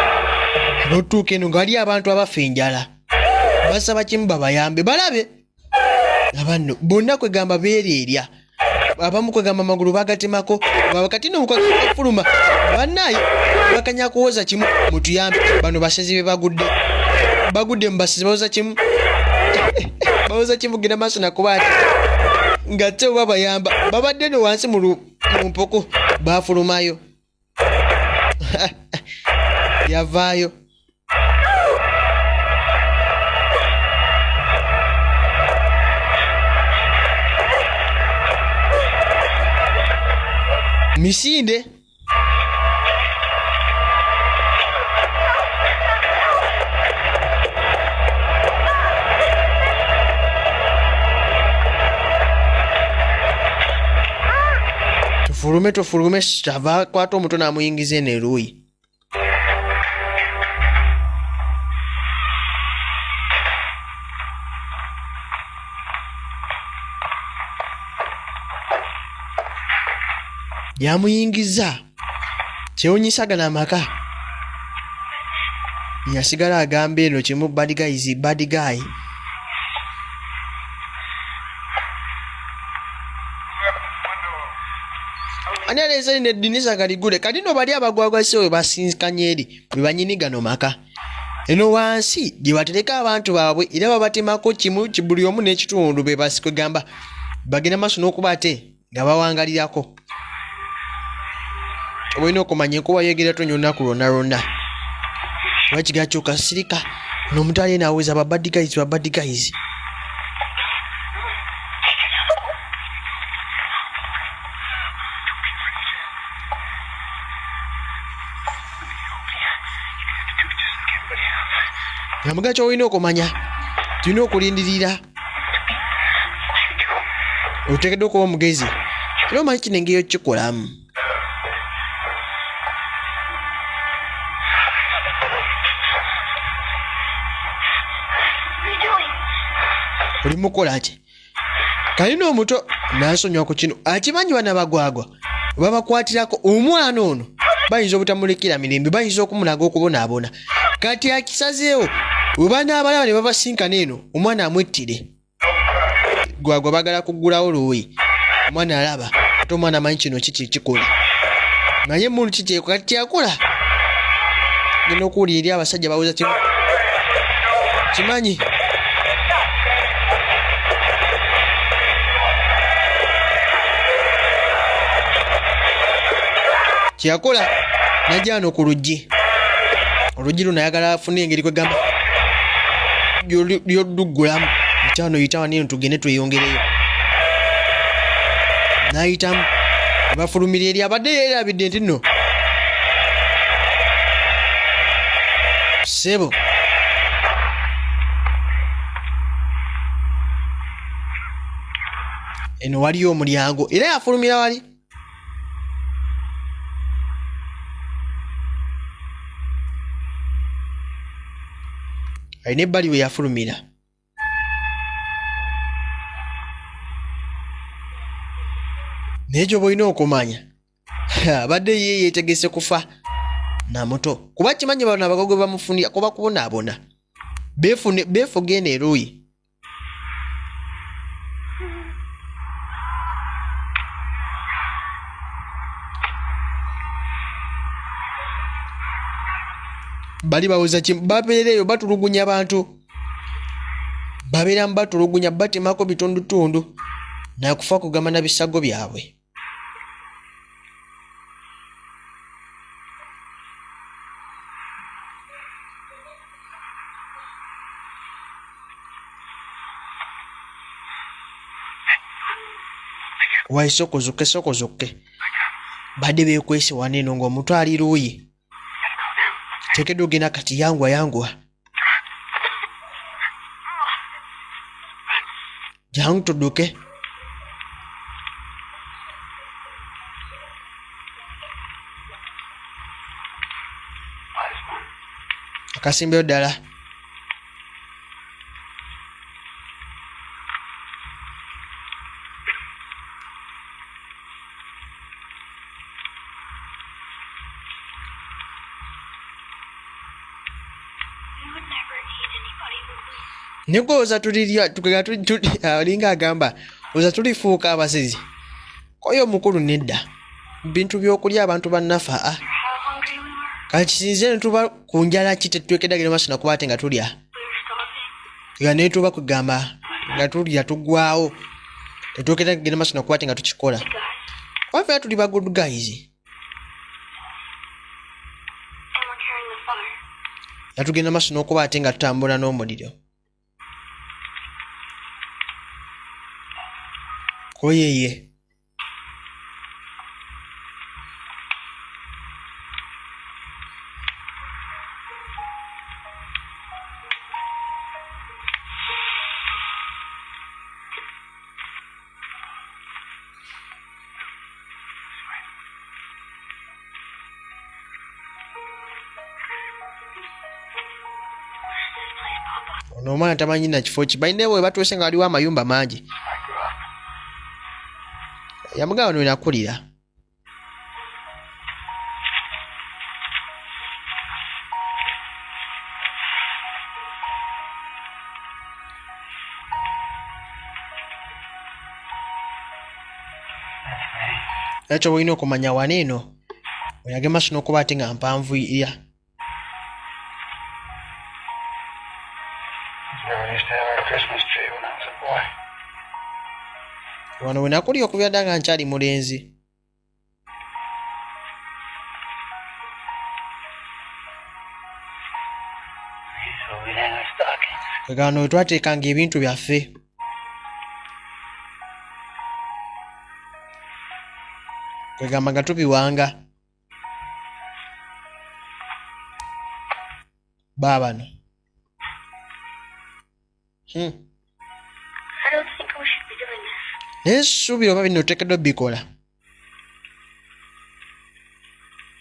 n'otuuka eno nga waliyo abantu abafa enjala, basaba kimu babayambe balabe abanno bonna kwegamba beereerya, abamu kwegamba amagulu bagatemako kati no mukafuluma bannaye bakanya kuwoza kimu mutuyambe bano basezi be bagudde bagudde mu basezi bawoza kimu bawoza kimu genda maaso nakuba ati nga te babayamba babadde no wansi mu mpuku bafulumayo yavaayo misinde tufulume tufulume kyava akwata omuto n'amuyingiza eno eruuyi. Yamuyingiza kyewunyisa gano amaka yasigala agamba eno kimu bad guys bad guy. Ani aleese lino eddinisa galigule kati no bali abagwagwa si we basinkanye eri be banyini gano maka eno wansi gye batereka abantu baabwe era babatemako kimu buli omu n'ekitundu be basikwegamba bagenda maaso n'okuba ate nga bawangalirako. Olina okumanya enkuba yegera tonya olunaku lwonna lwonna lwakigaa kyuka sirika ono omuntu ali eno aweza ba bad guys ba bad guys. Yamugaa kyolina okumanya tulina okulindirira oteekeddwa okuba omugezi era omanyi kino engeri okukikolamu. What are you doing? Oli mukola ki? Kalina omuto n'asonywa ku kino akimanyi bana bagwagwa babakwatirako omwana ono bayinza obutamulekera mirembe, bayinza okumulaga okubonaabona. Kati akisazeewo bwe banaabalaba ne babasinkana eno omwana amwettire. Gwagwa bagala kuggulawo luuyi omwana alaba ate omwana amanyi kino kiki kikola manye emundu kiki kati kyakola genda okuwulira eri abasajja bawuza kimu kimanyi kyeyakola najja wano ku luggi oluggi luno ayagala afune engeri kwegamba lyoduggulamu ekyano yita wano eno tugende tweyongereyo nayitamu bafulumira eri abadde yeerabidde nti nno Ssebo eno waliyo omulyango era yafulumira wali. Alina ebbali we yafulumira. Naye kyoba olina okumanya, abadde ye yeetegese kufa na muto, kuba kimanyi bano abagogo bamufunira kuba kubonaabona, beefuga eno eruuyi. Bali bawoza kimu, babeera eyo batulugunya bantu, babeeramu batulugunya, batemako bitundutundu nakufa kugamba na bisago byabwe. Wayi sokozokke sokozokke, badde beekwese wano eno ng'omuto ali luuyi, teekeddwa ogenda kati, yanguwa yanguwa, jangu tudduke. Akasimbeyo ddala. Naye oza tulirya olinga agamba oza tulifuuka abasezi koyo omukulu. Nedda, bintu byokulya abantu bannafa a kati sinze netuba ku njala ki, tetwekedagire maaso nakuba ate nga tulya nga netuba kugamba nga tulya tugwawo, tetwekedagire maaso nakuba ate nga tukikola waffe tuli ba good guys. And we're carrying the fire. Nga tugenda maaso n'okuba ate nga tutambula n'omuliro koyeye. Where's this place, Papa? Ono omwana tamanyi na kifo ki balina we batuuse, nga waliwo amayumba mangi. I grew up. Yamugamba no nakulira. That's me. Era kyoba olina okumanya wano eno oyage maaso n'okuba ate nga mpanvuyira. Where we used to have our Christmas tree when I was a boy. Wano we nakulira okubeera dda nga nkyali mulenzi. These where we'd hang our stockings. Kwegano we twateekanga ebintu byaffe. Kwegamba nga tubiwanga baabano. I don't think we should be doing this. Naye suubira oba bino oteekeddwa bikola.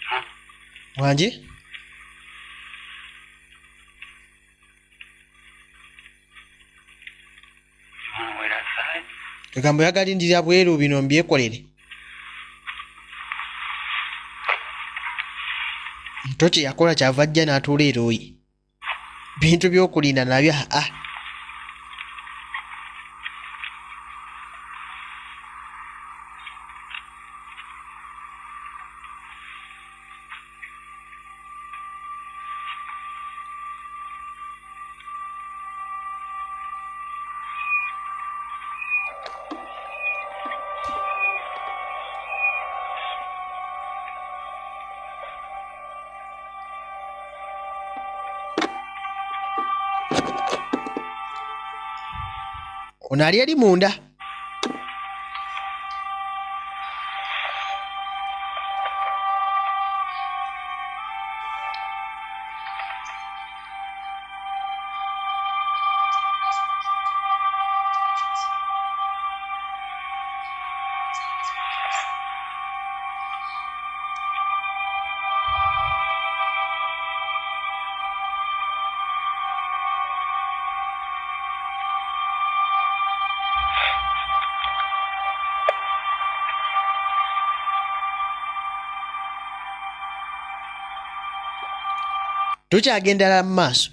Huh? Wangi. You want to wait outside? Kwegamba oyagalindirira bweru bino mbyekolere. Muto kye yakola kyava ajja n'atuula eruuyi, bintu by'okulinda nabyo aa. Ono ali eri munda. Tukyagenda mu maaso.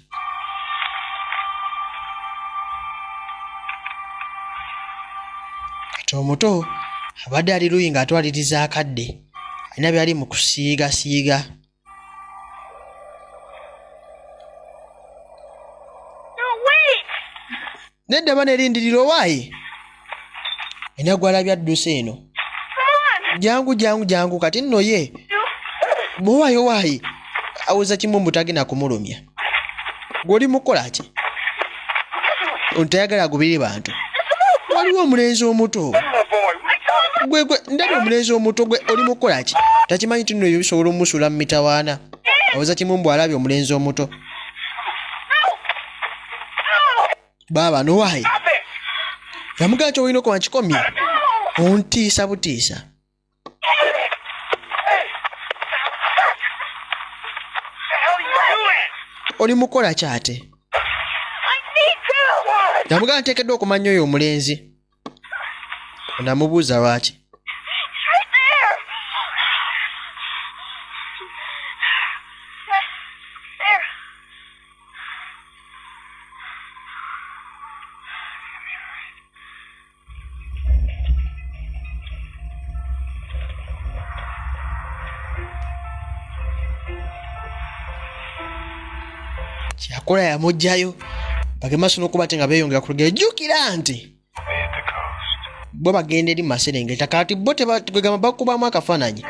Kati omuto abadde ali luyi ng'atwaliriza akadde, alina byali mu kusiigasiiga. Nedda bana erindirira owaaye ena gwalabye adduse eno. Jangu jangu jangu kati nno ye bwowaayo waaye awoza kimu mbu tagenda kumulumya. Gw'oli mukukola ki? Ono tayagala agubire bantu. Waliwo omulenzi omuto. Gwe gwe ndabye omulenzi omuto, gwe oli mukukola ki? Takimanyi nti nno ebyo bisobola omusuula mu mitawaana. Awoza kimu mbu alabye omulenzi omuto. Baaba nowaaye yamugamba nti olina okuba nkikomye ontiisa butiisa. Oli mukola ki ate? Yamugamba nteekeddwa okumanya oyo omulenzi. Namubuuza lwaki. He's right there. There. Kyakola yamuggyayo bagemaso n'okuba te nga beeyongera ku lugero. Jjukira nti Be at the coast. Bo bagenda eri mu maserengeta. Kati bo kwegamba bakubamu akafaananyi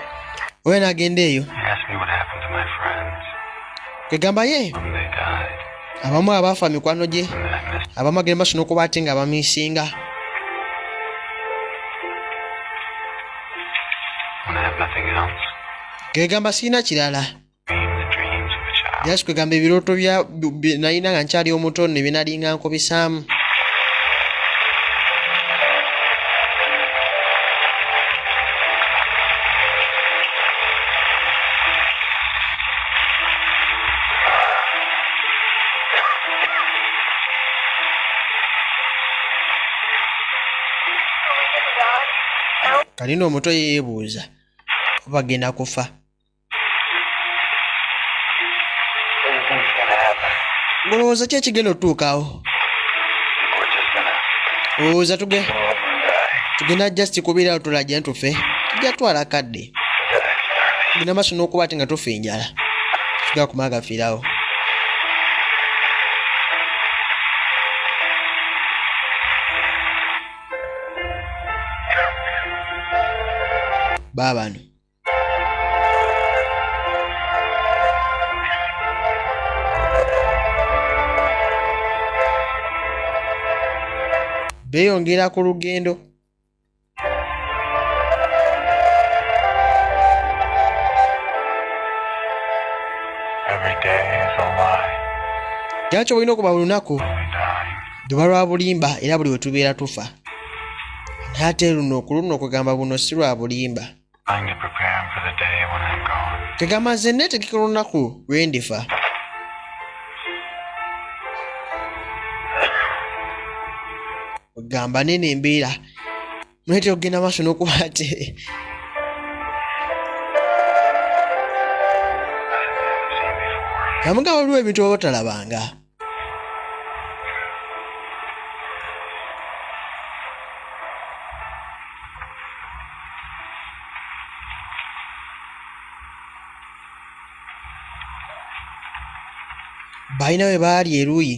oyo n'agenda eyo. They asked me what happened to my friends Kwegamba ye when they died. Abamu abaafa mikwano gye And that I missed abamu agenda maaso n'okuba ate nga bamisinga. when I have nothing else. Kwegamba sirina kirala. Dream the dreams of a child. Just kwegamba ebirooto bya bye nalina nga nkyali omuto ne byenalinga nkobisaamu. Are we gonna die? Kalina omuto yeebuuza oba bagenda kufa. What do you think's gonna happen? Ngolowooza ki ekigenda otutuukawo? We're just gonna Olowooza tuge roll over and die. Tugenda just kubeerawo tulajja ntufe, tujja twala kadde. Die, starvation. Tugenda maaso n'okuba ate nga tufa enjala, tugenda kumala gafiirawo. Baabano beeyongera ku lugendo. Every day is a lie. Kyaki olina okuba buli lunaku Only dying. Luba lwa bulimba era buli we tubeera tufa, naye ate luno ku luno kwegamba buno si lwa bulimba. Trying to prepare him for the day when I'm gone. Kwegamba nze neetegeka olunaku lwe ndifa. Kwegamba nene embeera muleetera okugenda maaso n'okuba ate I've seen before. Yamugamba waliwo ebintu oba otalabanga. Balina we baali eruuyi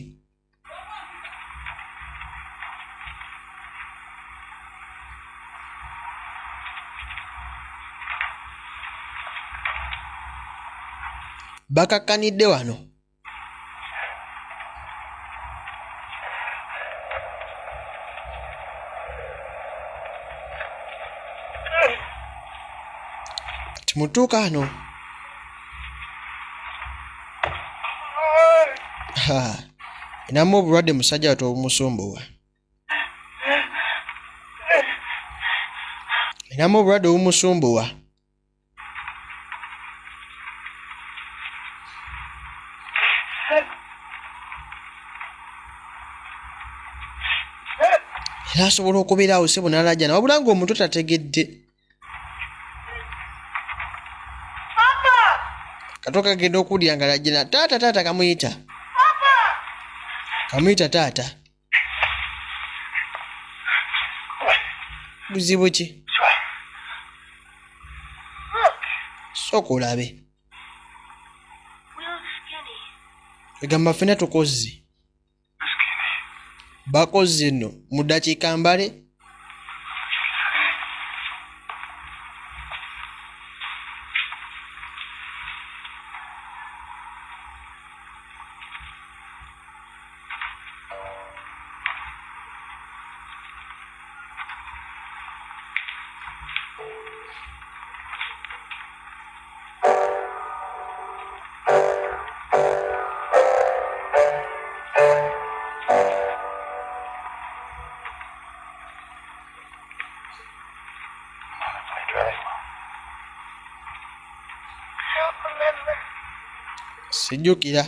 bakakkanidde wano. Timutuuka wano. Ha, inamu obulwadde musajja watu obumusumbuwa, inamu obulwadde obumusumbuwa. Era asobola okubeera awo sebo n'alajjana wabula ng'omuto tategedde. Kato kagenda okuwulira nga lajjana taata taata kamuyita. Kamuyita taata. Buzibu ki? Sooka olabe. Egamba ffenna tukozze. Bakozze nno mu ddakiika mbale. Sijjukira.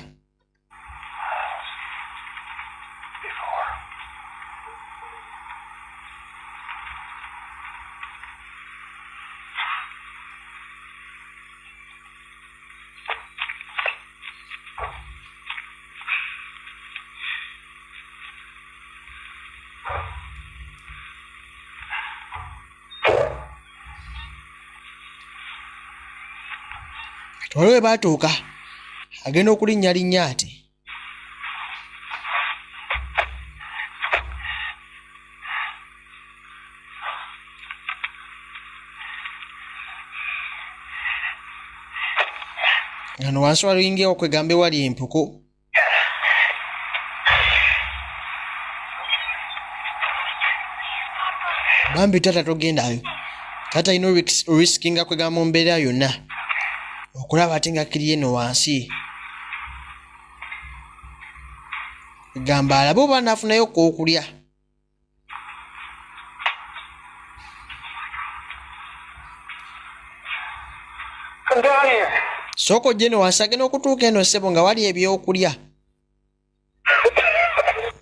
Waliwo we baatuuka agenda okulinnyalinnya ati Wano wansi walinga okwegamba ewali empuku. Bambi taata togendayo. Taata alina orisikinga kwegamba mu mbeera yonna okulaba ate nga kiri eno wansi. Gamba alabe oba anaafunayo k'okulya. Sooka ojje eno wansi agenda okutuuka eno ssebo nga wali ebyokulya.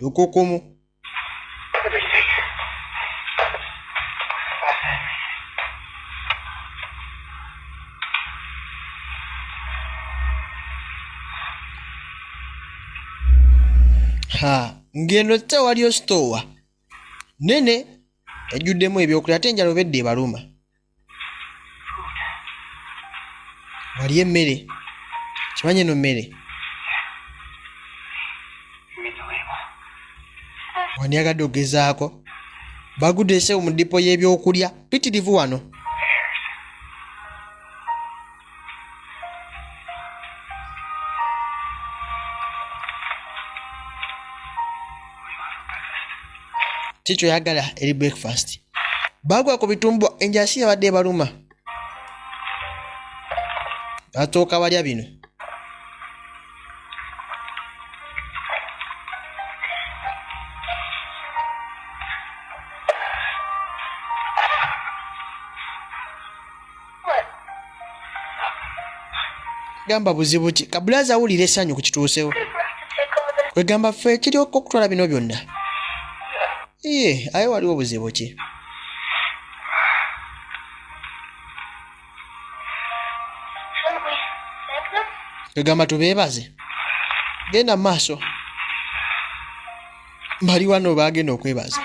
Lukukumu. Ha, ng'eno tte waliyo sitoowa nene ejjuddemu ebyokulya ate enjala obedda ebaluma. Waliyo emmere, kimanyi eno mmere. Wandyagadde okugezaako? Bagudde ssebo mu ddipo y'ebyokulya mpitirivu wano. Ki kyoyagala eri breakfast? Bagwa ku bitumbwa, enjala si yabadde ebaluma. Basooka balya bino. Gamba buzibu ki? Kabulaza awulira essanyu ku kituusewo. Kwegamba ffe kiryoka okutwala bino byonna. Iye, aye waliwo buzibu ki? Kwegamba tubeebaze. Genda mu maaso. Bali wano baagenda okwebaza.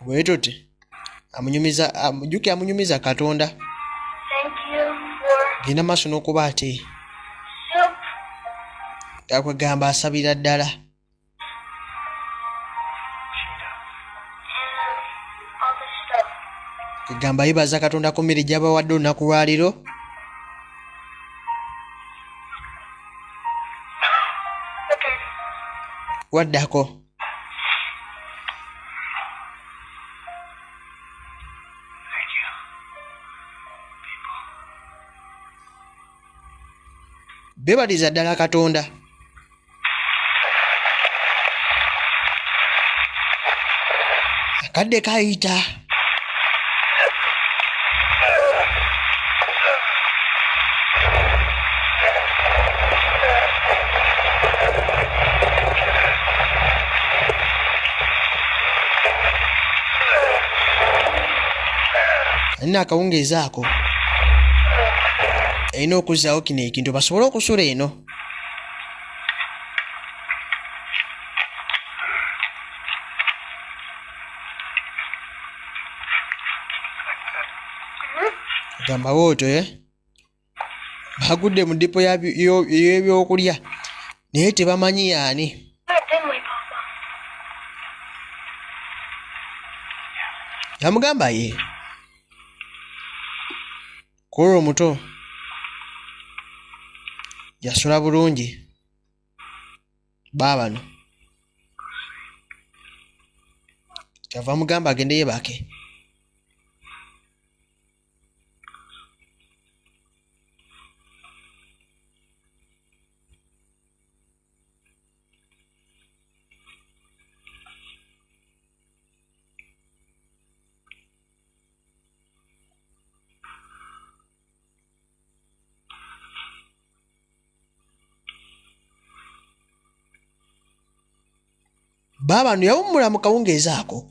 Bwe tuti. Amunyumiza, amujuki amunyumiza Katonda. Genda maaso n'okuba ate. Akwegamba asabira ddala. Kwegamba yebaza Katonda ku mmere gy'abawadde olunaku lwaleero. Waddako. Bebaliza ddala Katonda. Akadde kayita. Alina akawungeezi ako. Erina okuzzaawo kino ekintu basobole okusula eno. Gamba bwotyo, eh? Bagudde mu dipo y'ebyokulya naye tebamanyi yaani. Yamugamba ye Kolo omuto yasula bulungi baabano kyava mugamba agende yebake. Baabano yawummula mu kawungeezi ako.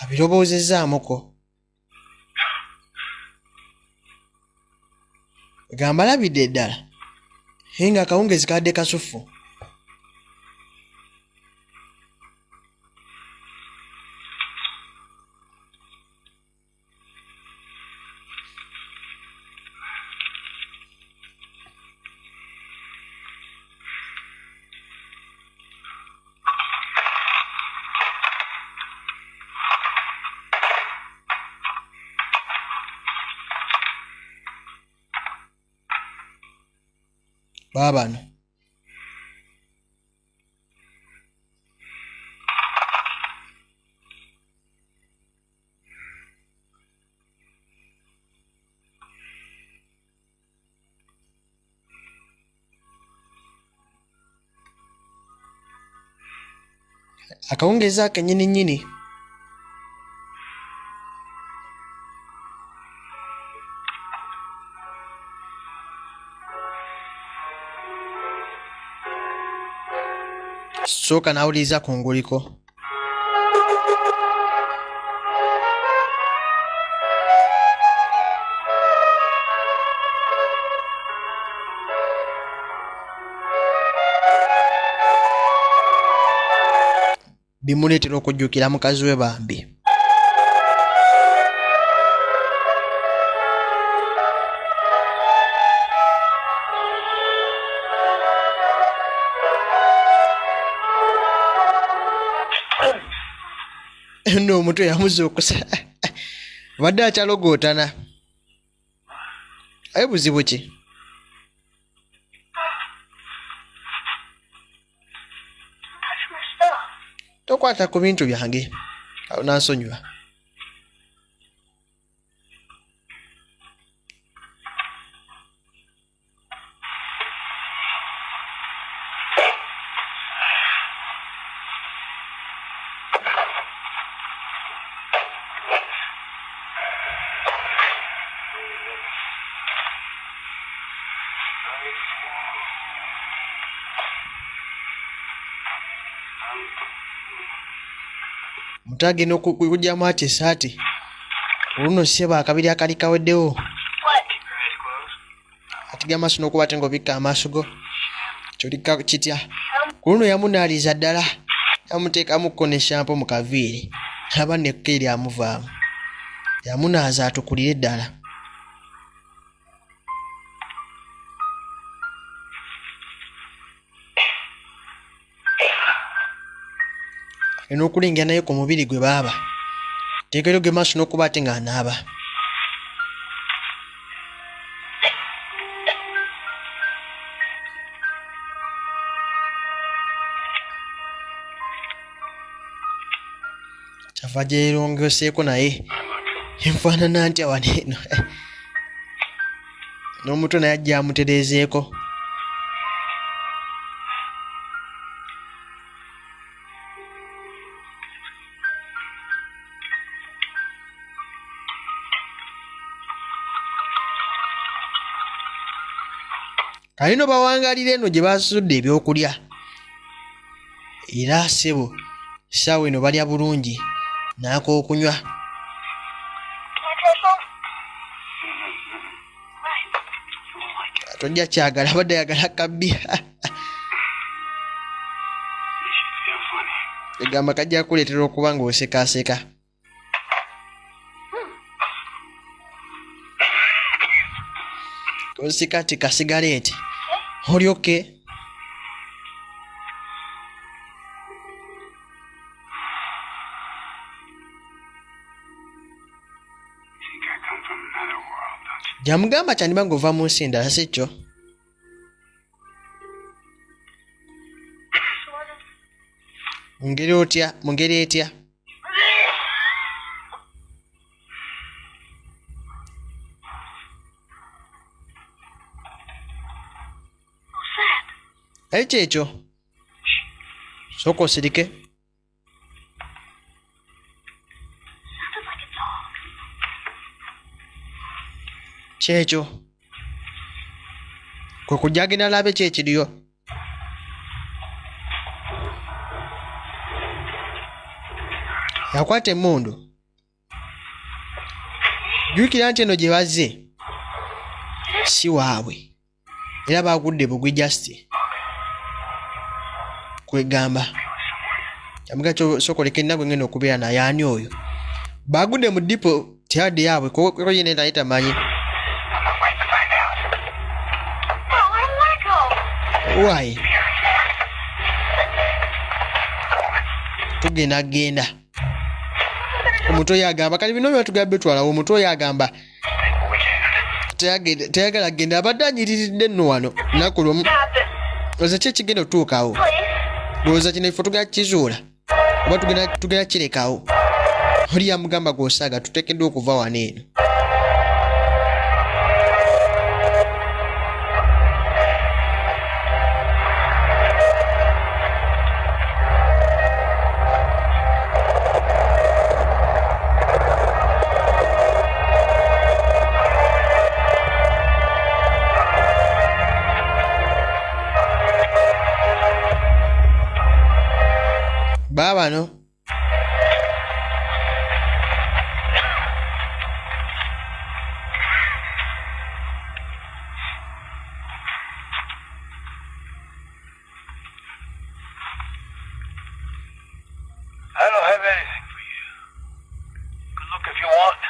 Abiroboozezaamuko. Gamba alabidde ddala naye nga akawungeezi kabadde kasuffu. Baabano akawungeezi ako kennyini nnyini. Sooka n'awuliriza ku nguliko. Bimuleetera okujjukira mukazi we bambi. Nno omutwe yamuzuukusa abadde akyalogootana. Aye buzibu ki? Tokwata ku bintu byange, awo nansonyiwa. Omuntu agenda okugyamu ati esaati oluno ssebo akabiri akali kaweddewo atiga amaaso n'okuba ate ng'obikka amaaso go kyolika kitya. Ku luno yamunaaliza ddala yamuteekamu ko ne shampo mu kaviiri aba nekka eri amuvaamu yamunaaza atukulire ddala. N'okulingira naye ku mubiri gwe baaba teekero ge maaso n'okuba ate ng'anaaba. Kyava gyerongoseeko naye enfaanana ntya wano eno n'omuto naye ajja amutereezeeko. Kale no bawangalira eno gye basudde ebyokulya. Era ssebo ssaawa eno balya bulungi n'ak'okunywa. Tojja kyagala, abadde ayagala kabbi. Egamba kajja kukuleetera okuba ng'osekaaseka. Osika ti kasigaleeti. Oli okay? Gyamugamba kyandiba ng'ova mu nsi endala si kyo? Mu ngeri otya? Mu ngeri etya? Ekyo ekyo sooka osirike. Kyekyo kwe kujja agenda alabe ki ekiriyo. Yakwata emmundu. Jjukira nti eno gye bazze si waabwe era baagudde bugwi just kwegamba amuga sokoleka enna gwe ngenda okubeera naye ani oyo baagudde mu dipo teyadde yaabwe koyine naye tamanyi why tugenda genda omuntu oyo agamba kati bino byatugamba bitwalawo omuntu oyo agamba teyagala genda abadde anyiriridde nno wano lunaku lumu oza ki ekigenda otuukawo lowooza kino ifo tugenda kizuula oba tugenda kirekawo oli yamugamba gwosaaga tuteekeddwa okuva wano eno Baabano I don't have anything for you. Good look if you want.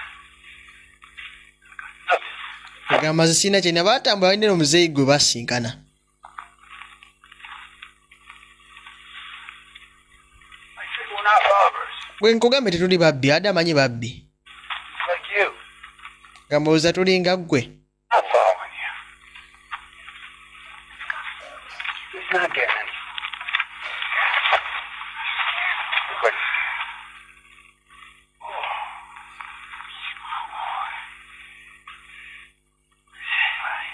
Nothing. Agamba nze sirina kye batambula balina omuzeeyi gwe basinkana. I said we're not robbers. Gwe nkugambe tetuli babbi, adde amanyi babbi. Like you. Gamba oza tulinga ggwe. Not following you. He's not getting any. Look what he's scared.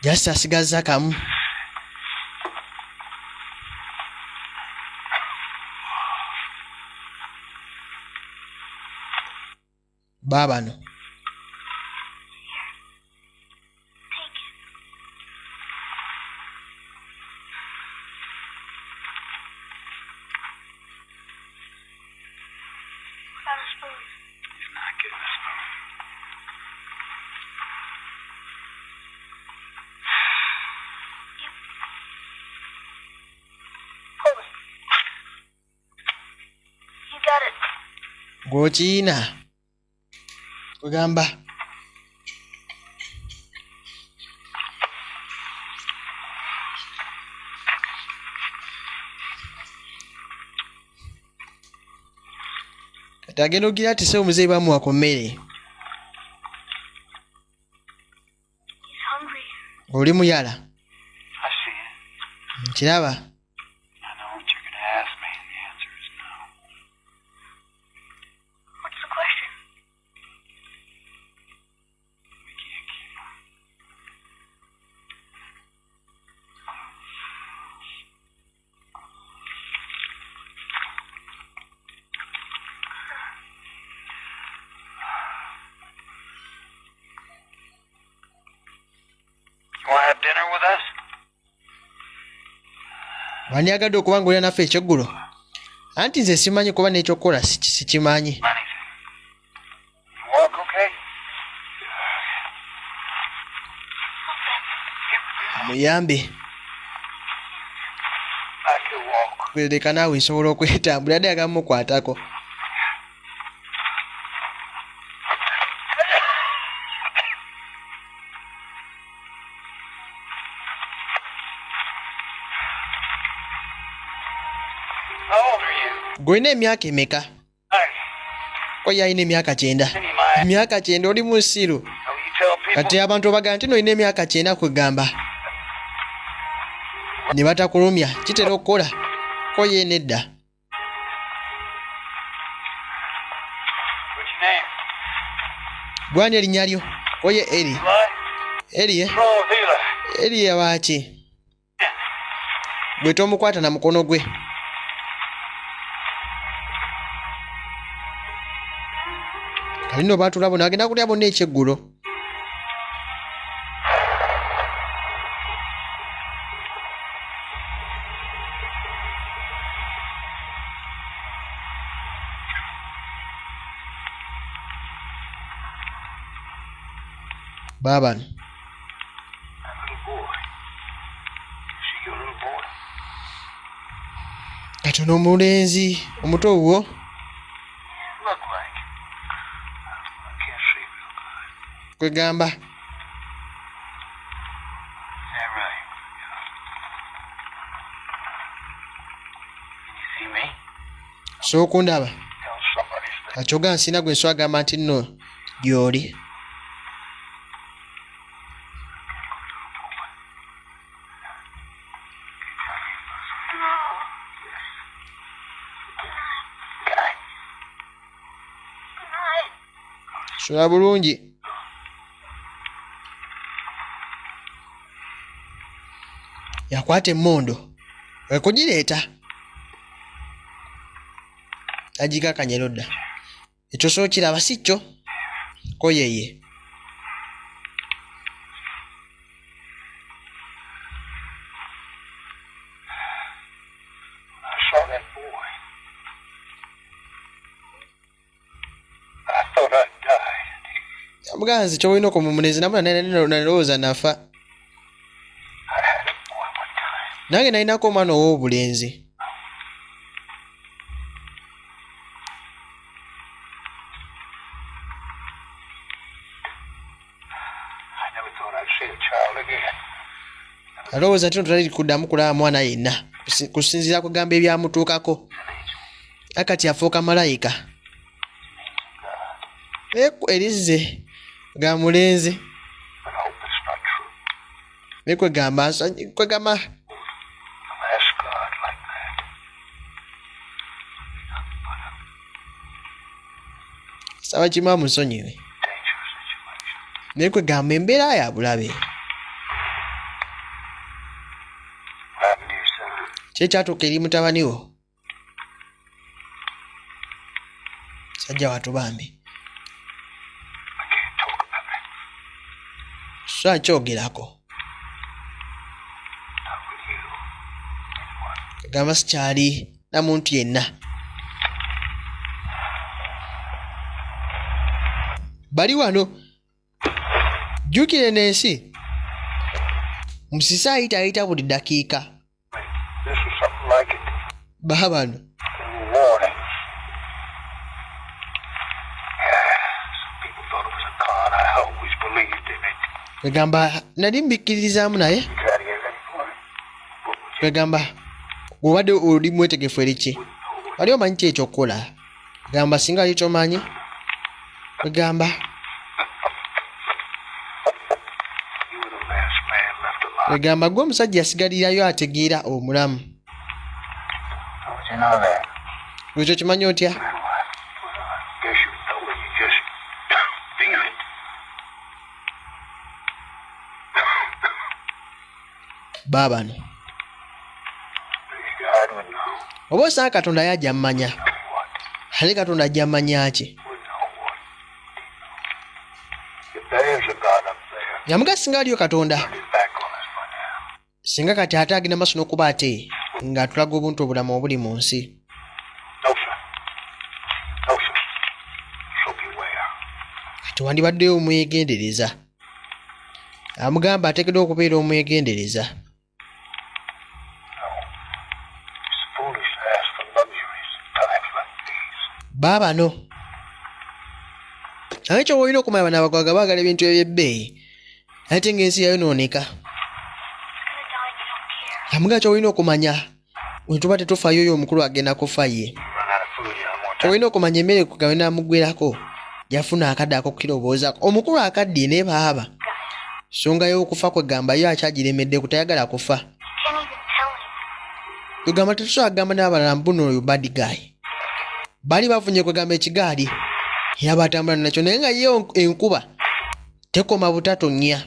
Just asigazza kamu. Baabano. He's not getting a spoon. Pull it. You got it. Gw'okiina. Kugamba. Kati agenda ogira ati sebo muzeeyi bamuwa ku mmere. He's hungry. Oli muyala. I see it. Nkiraba. I know what you're gonna ask me, and the answer is no. What's the question? We can't keep him. You wanna have dinner with us? Wandyagadde okuba ng'olya naffe ekyeggulo? Anti nze simanyi kuba n'ekyokukola sikimanyi. You walk okay? Muyambe. I can walk. Leka naawe nsobola okwetambula dde agamukwatako. How old are you? Gw'olina emyaka emeka? Ko ye alina emyaka 90. Emyaka 90 oli musiru. Don't you tell people? Kati abantu obagamba nti n'olina emyaka 90 kwegamba ne batakulumya kitera okukola. Ko ye nedda. What's your name? Gwani erinnya lyo? Ko ye Eri. Eli? Eri eh? What's wrong with Eli? Eri yabaaki? Gwe tomukwata na mukono gwe. Kali nno baatula bonna bagenda kulya bonna ekyeggulo. Baabano. That little boy. Is he your little boy? Kati ono omulenzi omuto wuwo? Look like. I can't see real good. Kwegamba. Is that right? Can you see me? Sobola okundaba? Tell somebody's there. Kati ogamba sirina gwe nsobola gamba nti nno gy'oli. No. Good night. Good night. Sula bulungi. Yakwata emmundu kwe kugireeta agikakanye ludda. Ekyo so kiraba si kyo? Ko yeye. I saw that boy. I thought I'd died. Muganzi ky'olina okumumunezi namuna nalowooza nafa. I had a boy one time. Nange nalinako omwana ow'obulenzi. I never thought I'd see a child again. Alowooza nti totali kuddamu kulaba mwana yenna kusinziira kugamba ebyamutuukako. Akati afuuka malayika. Erizze ga mulenzi. But I hope it's not true. Naye kwegamba kwegamba I'll ask God like that. Saba kimu amusonyiwe. Dangerous situation. Naye kwegamba embeera ya bulabe. What happened to your son? Ki ekyatuuka eri mutabani wo? Sajja watu bambi. I can't talk about it. So akyogerako. Not with you. Anyone. Kwegamba sikyali na muntu yenna. Bali wano. Jjukira eno ensi. Musisi ayita buli ddakiika. This is something like it. Baabano. There were warnings. Yeah, some people thought it was a con. I always believed in it. Kwegamba nali mbikkiririzaamu naye. You try to get ready for it. What would you Kwegamba bw'obadde oli mwetegefu eri ki? Wali omanyi ki ekyokukola? Gamba singa wali tomanyi. Kwegamba You were the last man left alive. kwegamba gwe omusajja yasigalirayo ategeera omulamu. How would you know that? Ekyo kimanyi otya? Well, I guess you know it. You just feel it. Baabano. God would know. Oba osanga Katonda yajja mmanya. What? Ate Katonda ajja mmanya ki? Would know what? If there is a God up there, Yamuga singa aliyo Katonda. turn his back on us by now. Singa kati ate agenda maaso n'okuba ate Ng'atulaga obuntu obulamu obuli mu nsi. No, sir. No, sir. So beware. Kati wandibaddeyo omwegendereza. Amugamba ateekeddwa okubeera omwegendereza. No. It's foolish to ask for luxuries at times like these. Baabano naye kyoba olina okumanya, bano abagwaga baagala ebintu eby'ebbeeyi, ate ng'ensi yayonooneka. He's gonna die if you don't care. Amugamba kyolina okumanya, bwe tuba tetufaayo, oyo omukulu agenda kufa ye. Run out of food here. I'm gonna take Olina okumanya emmere kugawenamugwerako, yafuna akadde ak'okukirowoozaako. Omukulu akaddiye naye baaba nsonga y'okufa kwegamba yo akyagiremedde kutayagala kufa. You can't even tell anyone. Kwegamba tetusobola kugamba n'abalala mbuno oyo bad guy. Baali bafunye kwegamba ekigaali era batambula nakyo, naye nga ye enkuba tekoma butatonnya,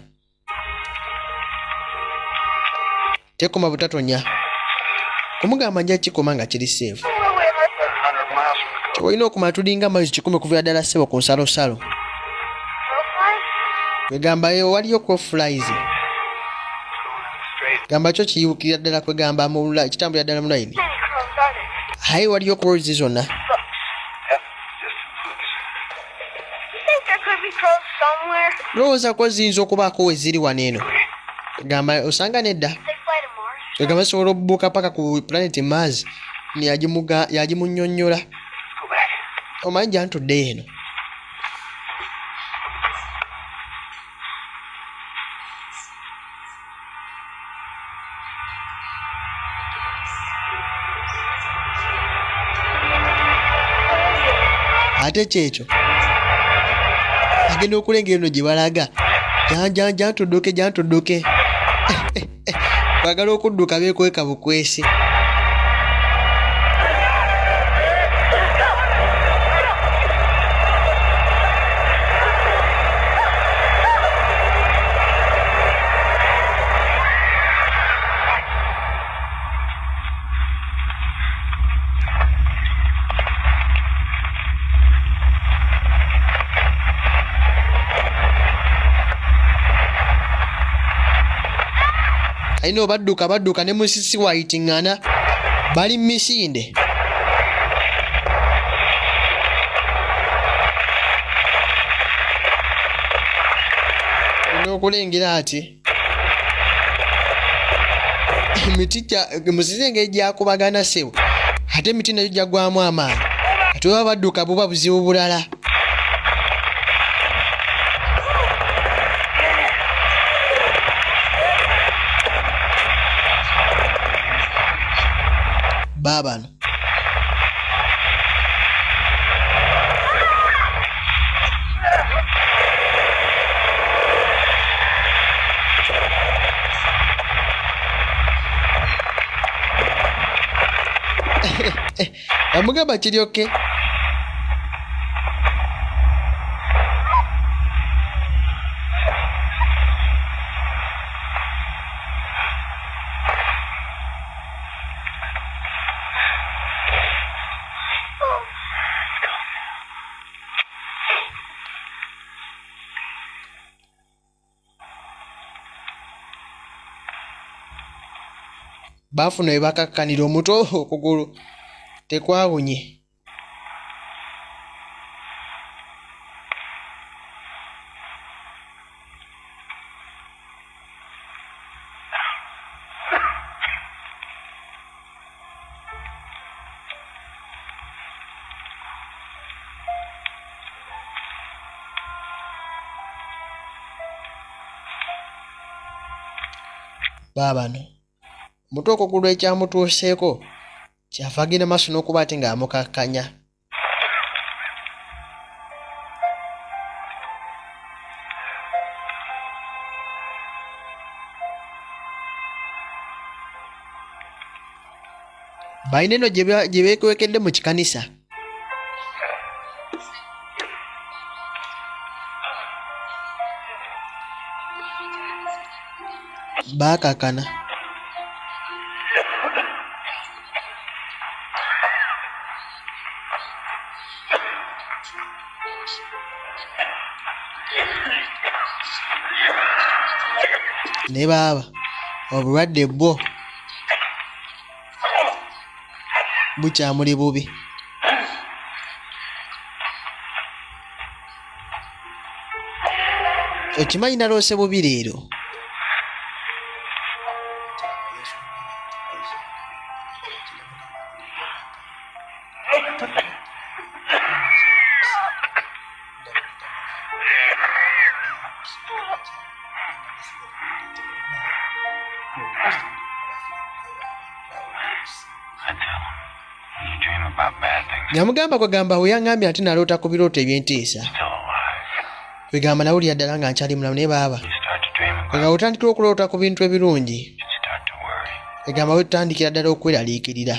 tekoma butatonnya. Kumugamba nja kikoma nga kiri safe. 100 miles from the coast. Olina okumanya tulinga mayuzi 100 okuviira ddala ssebo ku nsalosalo. Crow flies? Kwegamba yo waliyo crow flies. Straight. Gamba kyo kiyiwukirira ddala, kwegamba kitambulira ddala mu layini. Many crows are there? Aye, waliyo crows zonna. Yep. Just two weeks. You think there could be crows somewhere? Lowooza ko ziyinza okubaako we ziri wano eno. Gamba osanga nedda. They fly to Mars? Egamba sobola obubuuka paka ku planet Mars. Yagimunnyonnyola. Let's go back. Omanyi gyantuddeyo eno. Ate kyekyo agenda okulengera eno gye balaga, janja jantudduke jantudduke, kwagala okudduka beekweka bukwesi. Alina obadduka badduka ne musisi wayitiŋŋana bali mu misinde. Olina okulengera ati emiti musisi engeri gyakubagana ssebo, ate emiti nagyo gyaggwamu amaanyi. Kati baba badduka buba buzibu bulala. Baabano amugamba kiryoke. Baafuna we bakakkanira omutwe, okugulu tekwawunye. Baabano omutwe, okugulu ekyamutuuseeko kyava agenda maaso n'okuba ate ng'amukakkanya. Balina eno gye beekwekedde mu kikanisa. Baakakana. Ne baaba obulwadde bwo. Bukyamuli bubi. Okimanyi naloose bubi leero. Yamugamba kwegamba weyaŋambye ate naloota ku birooto ebyentiisa. Kwegamba nawulira ddala nga nkyali mulamu naye baaba. Kwegamba otandikira okuloota ku bintu ebirungi. Kwegamba wetutandikira ddala okweraliikirira.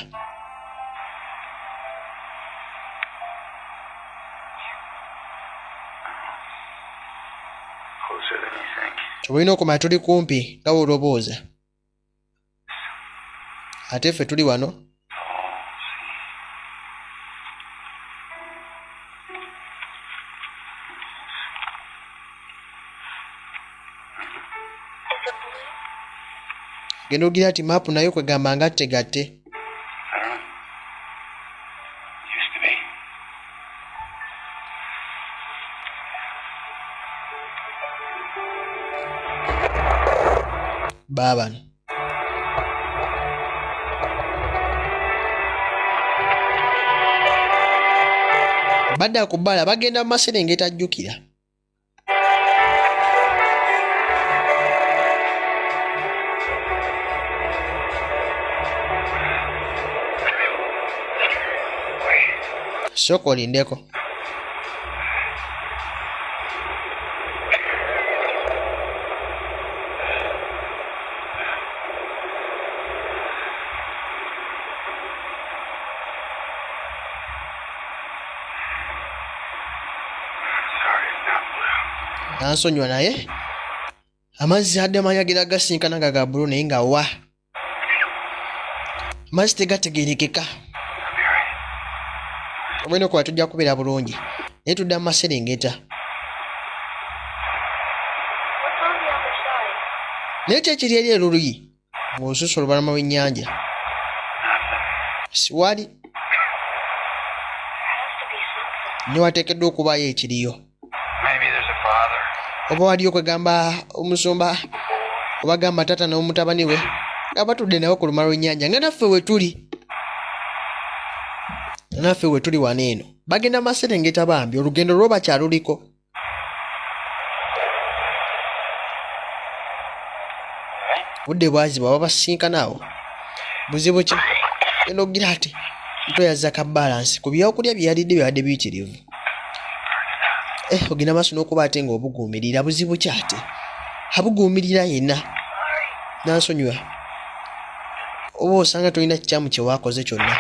Kyoba olina okumanya tuli kumpi nga bw'olowooza. Ate ffe tuli wano. Genda ogira ati maapu nayo kwegamba ngatte gatte. Used to be. Baabano. Badda ku bbala bagenda mu maserengeta ajjukira. Sooka olindeko. Sorry, it's not blue. Nansonyiwa naye amazzi adde amanyi agira gasinkana nga ga bbulu naye nga wa amazzi tegategeerekeka. I'll be right. Obwena okuba tujja kubeera bulungi naye tudda mu maserengeta. What's on the other side? Naye ki ekiri eri eruluyi ng'osusa olubalama lw'ennyanja? Siwali. There has to be something. Ne wateekeddwa okubaayo ekiriyo. Maybe there's a father. Oba waliyo kwegamba omusumba oba gamba taata n'omutabani we nga batudde nabo ku lumala lw'ennyanja nga naffe we tuli, naffe we tuli wano eno. Bagenda mu maserengeta bambi, olugendo lwo bakyaluliko. Budde bwazibwa babasinkana awo. Buzibu ki? Genda ogira ati ntoyaza ka balance ku byokulya bye yalidde byabadde biyitirivu. Eh, ogenda maaso n'okuba ate ng'obuguumirira. Buzibu ki ate abuguumirira yenna? Nansonyiwa, oba osanga tolina kikyamu kye waakoze kyonna.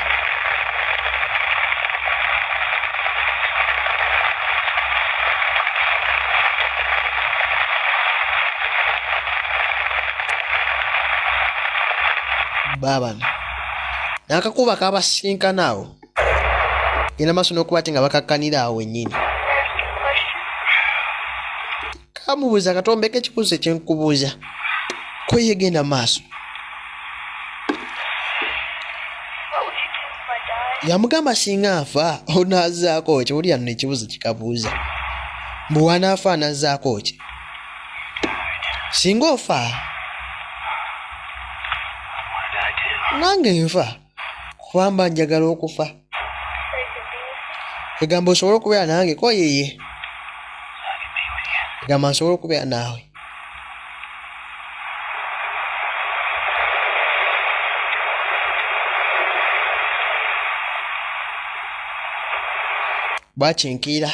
Baabano n'akakuba kabasinkana awo, genda maaso n'okuba ate nga bakakkanira awo wennyini. Can I ask you a question? Kamubuuza katombeko ekibuuzo ekyenkubuuza kweyegenda maaso. What would you do if I died? Yamugamba singa nfa onaazaako ki? Wulira nno ekibuuzo kikabuuza mbu wanaafa anazzaako ki singa ofa? I want to die too. Nange nfa kubamba njagala okufa. So you could be with me? Egamba osobole okubeera nange ko yeye. So I can be with you. Egamba nsobole okubeera naawe. Bwakinkiira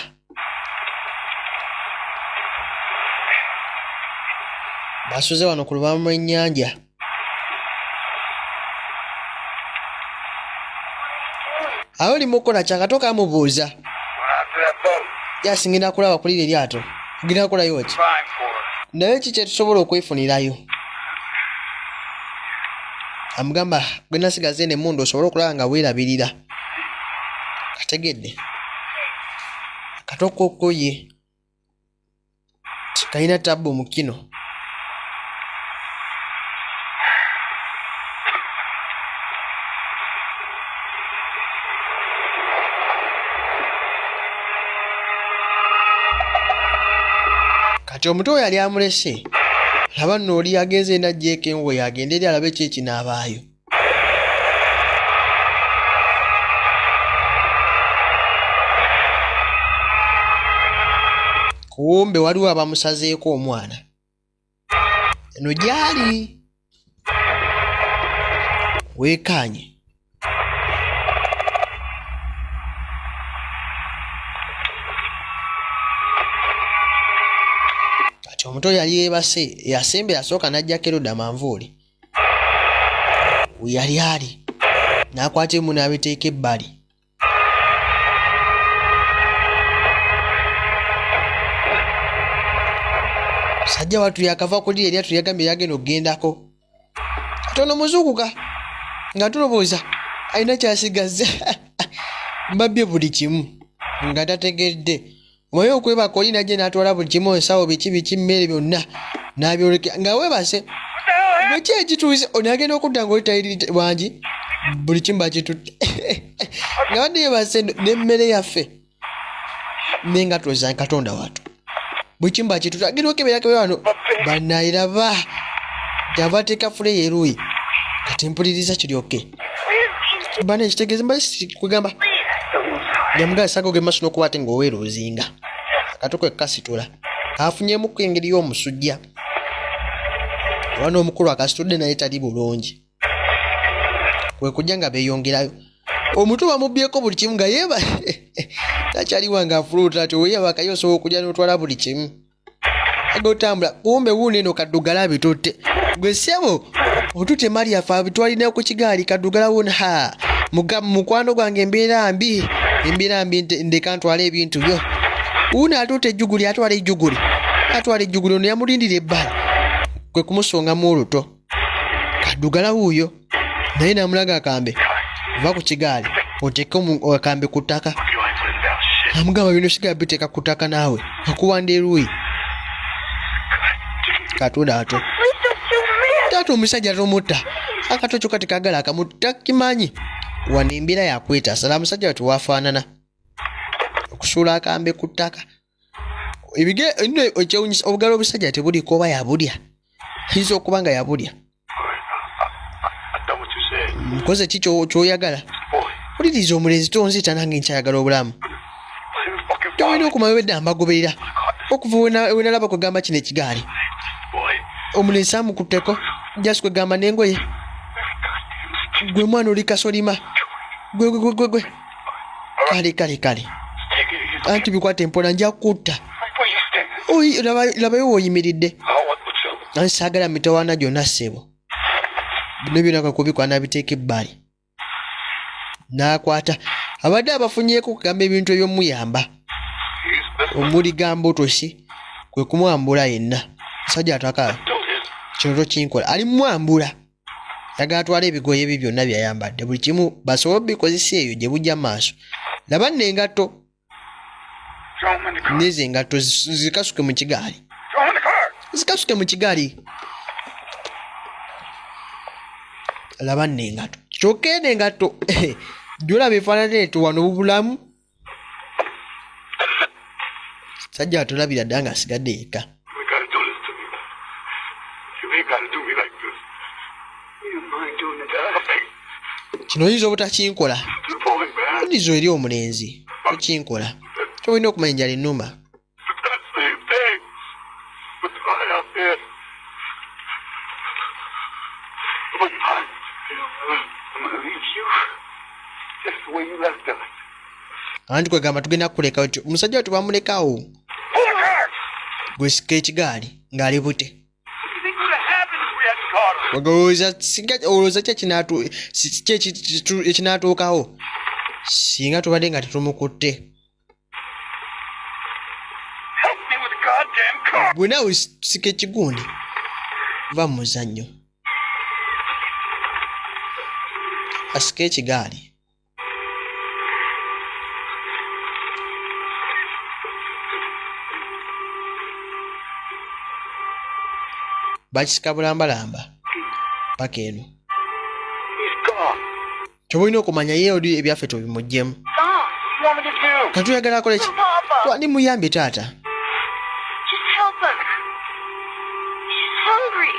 basuze wano ku lubalama lw'ennyanja. Awo oli mukukola kyakato kamubuuza. Going out to that boat. Yasingenda kulaba kulira eryato, ogenda kukolayo ki? Fine for us. Naye ki kyetusobola okwefunirayo? Amugamba gwe nasigaza eno emmundu osobole okulaba nga weerabirira. Kategedde akatokoko ye kalina tabbu mu kino. Kati omuto we yali amulese, laba nno oli yagenze n'aggyeko engoye agende eri alabe ki ekinaabaayo. Kumbe waliwo abamusazeeko omwana. Eno gyali weekaanye. Kati omuto yali yeebase, yasemba yasooka n'ajjako eruda manvuuli we yali ali, n'akwata emu n'abiteeka ebbali. Sajja wattu yakava kulira eryattu yagambye yagenda okugendako katono muzuukuka nga tulowooza alina kyasigazza mbabbye buli kimu nga tategedde. Omanyi okwebaka oli najja n'atwala buli kimu, ensawo, biki biki, mmere byonna n'abyolekera nga weebase. Bweki ekituuse ono agenda okudda ng'oli tayiri wangi, buli kimu bakitutte nga badde yeebase n'emmere yaffe n'engatto za Katonda wattu, buli kimu bakitutte. Agenda okeberakebera wano bannayiraba kyava ateeka fuleyo eruuyi. Kati mpuliriza kiryoke bana ekitegeeza mba kugamba yamugala saga ogenda maaso n'okuba ate ng'oweeruuzinga akato kwe kasitula kafunyemu ku engeri y'omusujja oba n'omukulu akasitudde naye tali bulungi, kwe kujja nga beeyongerayo. Omutwe bamubbyeko buli kimu nga yeeba takyaliwa nga afuluuta ati weyabakayo osobola okujja n'otwala buli kimu agotambula. Kumbe wuuno eno kaddugala abitutte. Gwe ssebo otutte mali yaffe abitwalina ku kigaali. Kaddugala wuuno, ha mukwano gwange, embeera mbi, embeera mbi, ndeka ntwale ebintu byo. Wuuno atutte ejjuguli, atwala ejjuguli, atwala ejjuguli. Ono yamulindira ebbali kwe kumusongamu oluto. Kaddugala wuuyo naye n'amulaga akambe, va ku kigaali oteeke akambe ku ttaka. Amugamba bino sigala biteeka ku ttaka naawe akuwanda eruuyi. Katonda ato taata omusajja tomutta, akato kyokka tekagala akamutta kimanyi wano embeera yakwetaasa. La musajja watu wafaanana okusuula akambe ku ttaka. Ebige nno ekyewunyisa, obugalo obusajja tebuliko, oba yabulya? Ayinza okuba nga yabulya. Nkoze ki ky'oyagala? Wuliriza omulenzi, tonzita, nange nkyayagala obulamu. Tolina okumanya obedda mbagoberera okuva wenalaba kwegamba kino ekigaali. Omulenzi samukutteko just kwegamba n'engoye. Gwe mwana oli kasolima gwe gwe gwe gwe. Kale kale kale, anti bikwate mpola, nja kutta. Labayo woyimiridde, anti saagala mitawaana gyonna ssebo. Bino byonna kakubikwa n'abiteeka ebbali n'akwata abadde abafunyeeko kugamba ebintu eby'omuyamba omuli gambutosi kwe kumwambula yenna. Musajja ataka kino tokinkola, ali mumwambula yagala atwala ebigoye bye byonna byayambadde buli kimu basobole obikozesa eyo gye bujja maaso. Laba nno engatto nezo engatto zikasuke mu kigaali, zikasuke mu kigaali. Laba nno engatto, kyokka eno engatto gyolaba efaanana eto wano bubulamu. Sajja atulabira dda nga asigadde yekka. Kino oyinza obutakinkola. Odizo eri omulenzi tokinkola, kyolina okumanya enjala ennuma. Anti kwegamba tugenda kukuleka otyo. Omusajja we tebamulekawo, gwesika ekigaali ng'ali bute. Olowooza ki ekinaatuukawo singa tubadde nga tetumukutte? Gwe naawe sika ekigundi, va mu muzannyo. Asika ekigaali bakisika bulambalamba paka eno. Kyoba olina okumanya ye oli ebyaffe tobimuggyemu. Kati oyagala akole ki? Twandi muyambye taata. hungry.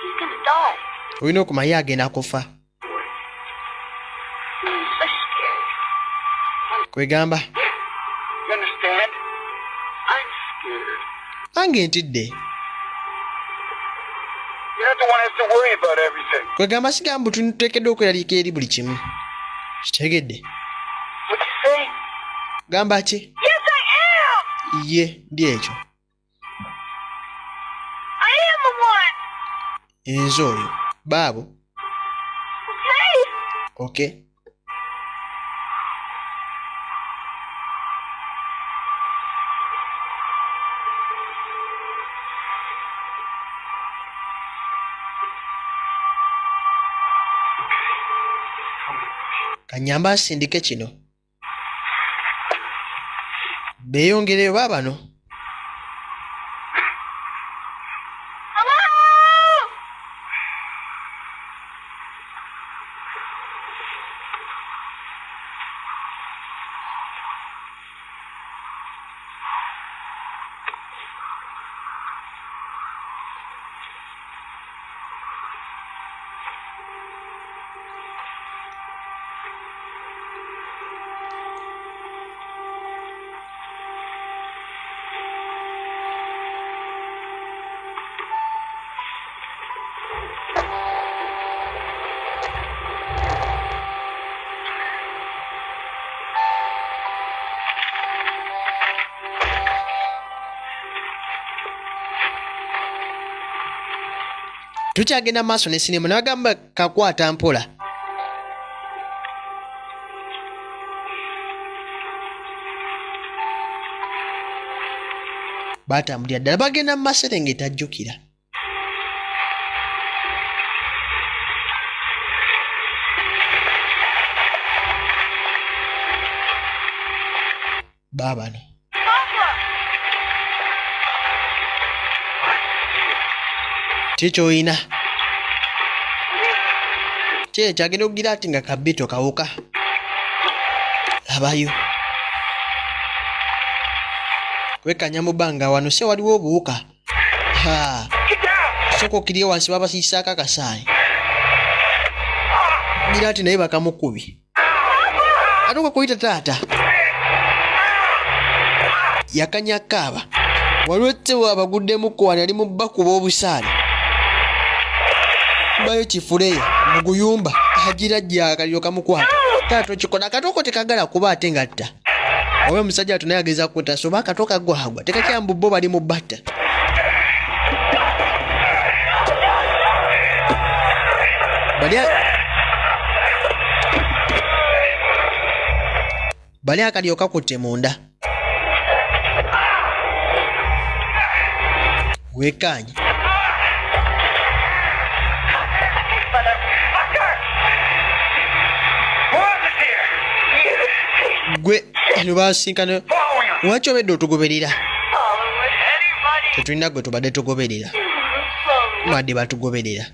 He's gonna die. Olina okumanya agenda kufa. I'm so scared. Kwegamba. You understand? I'm scared. Nange ntidde. You're not the one who has to worry about everything. Kwegamba sigamba tuteekeddwa okweraliika eri buli kimu. Kitegedde. What'd you say? Gamba ki? Yes, I am! Ye ndi ekyo. I am the one! Nze oyo. Baabo. Okay? Okay. Kanyamba asindike kino. Beeyongereyo baabano. Hello? Tukyagenda maaso ne sinema nabagamba kakwata mpola. Batambulira ddala bagenda mu maserengeta ajjukira. Baabano. Papa! Ki ky'olina? Ki ekyo agenda okugira ati nga kabito kawuka. Labayo. Kwekanya mu bbanga wano se waliwo obuwuka. Ha. Get down! Sooka okkirire wansi babasiisaako akasaanyi. Gira ati naye bakamukubye. Atuuka kuyita taata. Yakanya kaaba. Waliwo ttebo abaguddemu wano ali mu bakuba obusaale. Bayo kifuleya mu guyumba agira jja akaliro kamukwata. Taata okikola akatoko tekagala kuba ate ngatta. Oba omusajja atu naye ageza kutta oba akato kagwagwa tekakyambu bo bali mu batta. Bali akaliro kakutte munda. Weekkaanye. Motherfucker! Who else is here? Gwe eno basinkana Following us. lwaki obedde otugoberera? Following anybody? Tetulina gwe tubadde tugoberera. Following. Badde batugoberera.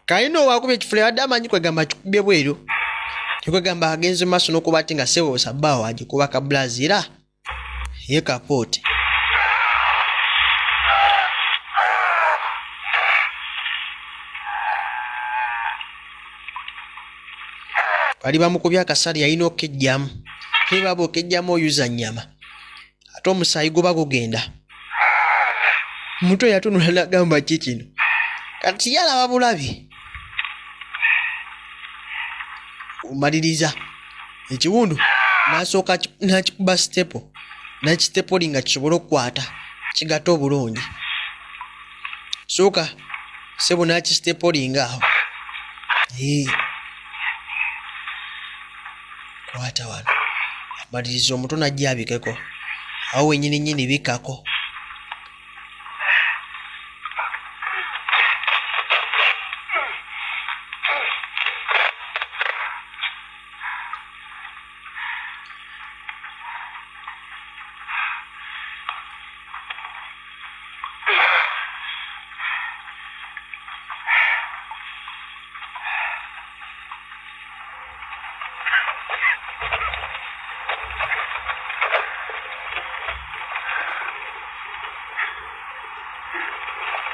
Kalina owakubye ekifula yadde amanyi kwegamba akikubye bweru. Tekwegamba agenze mu maaso n'okuba ati nga ssebo sabbaawo agikuba ka Brazil ye kapoote. Bali bamukubye akasale yalina okkeggyamu. Naye baaba okeggyamu oyuza nnyama. Ate omusaayi guba gugenda. Muto yatunula n'agamba ki kino. Kati ye alaba bulabi. Omaliriza ekiwundu n'asooka n'akikuba sitepo n'akitepoli nga kisobole okukwata kigatte obulungi. Sooka ssebo n'akisitepolinga awo. Ee. Kwata wano. Amaliriza omuto n'ajja abikeko. Awo wennyini nnyini bikkako.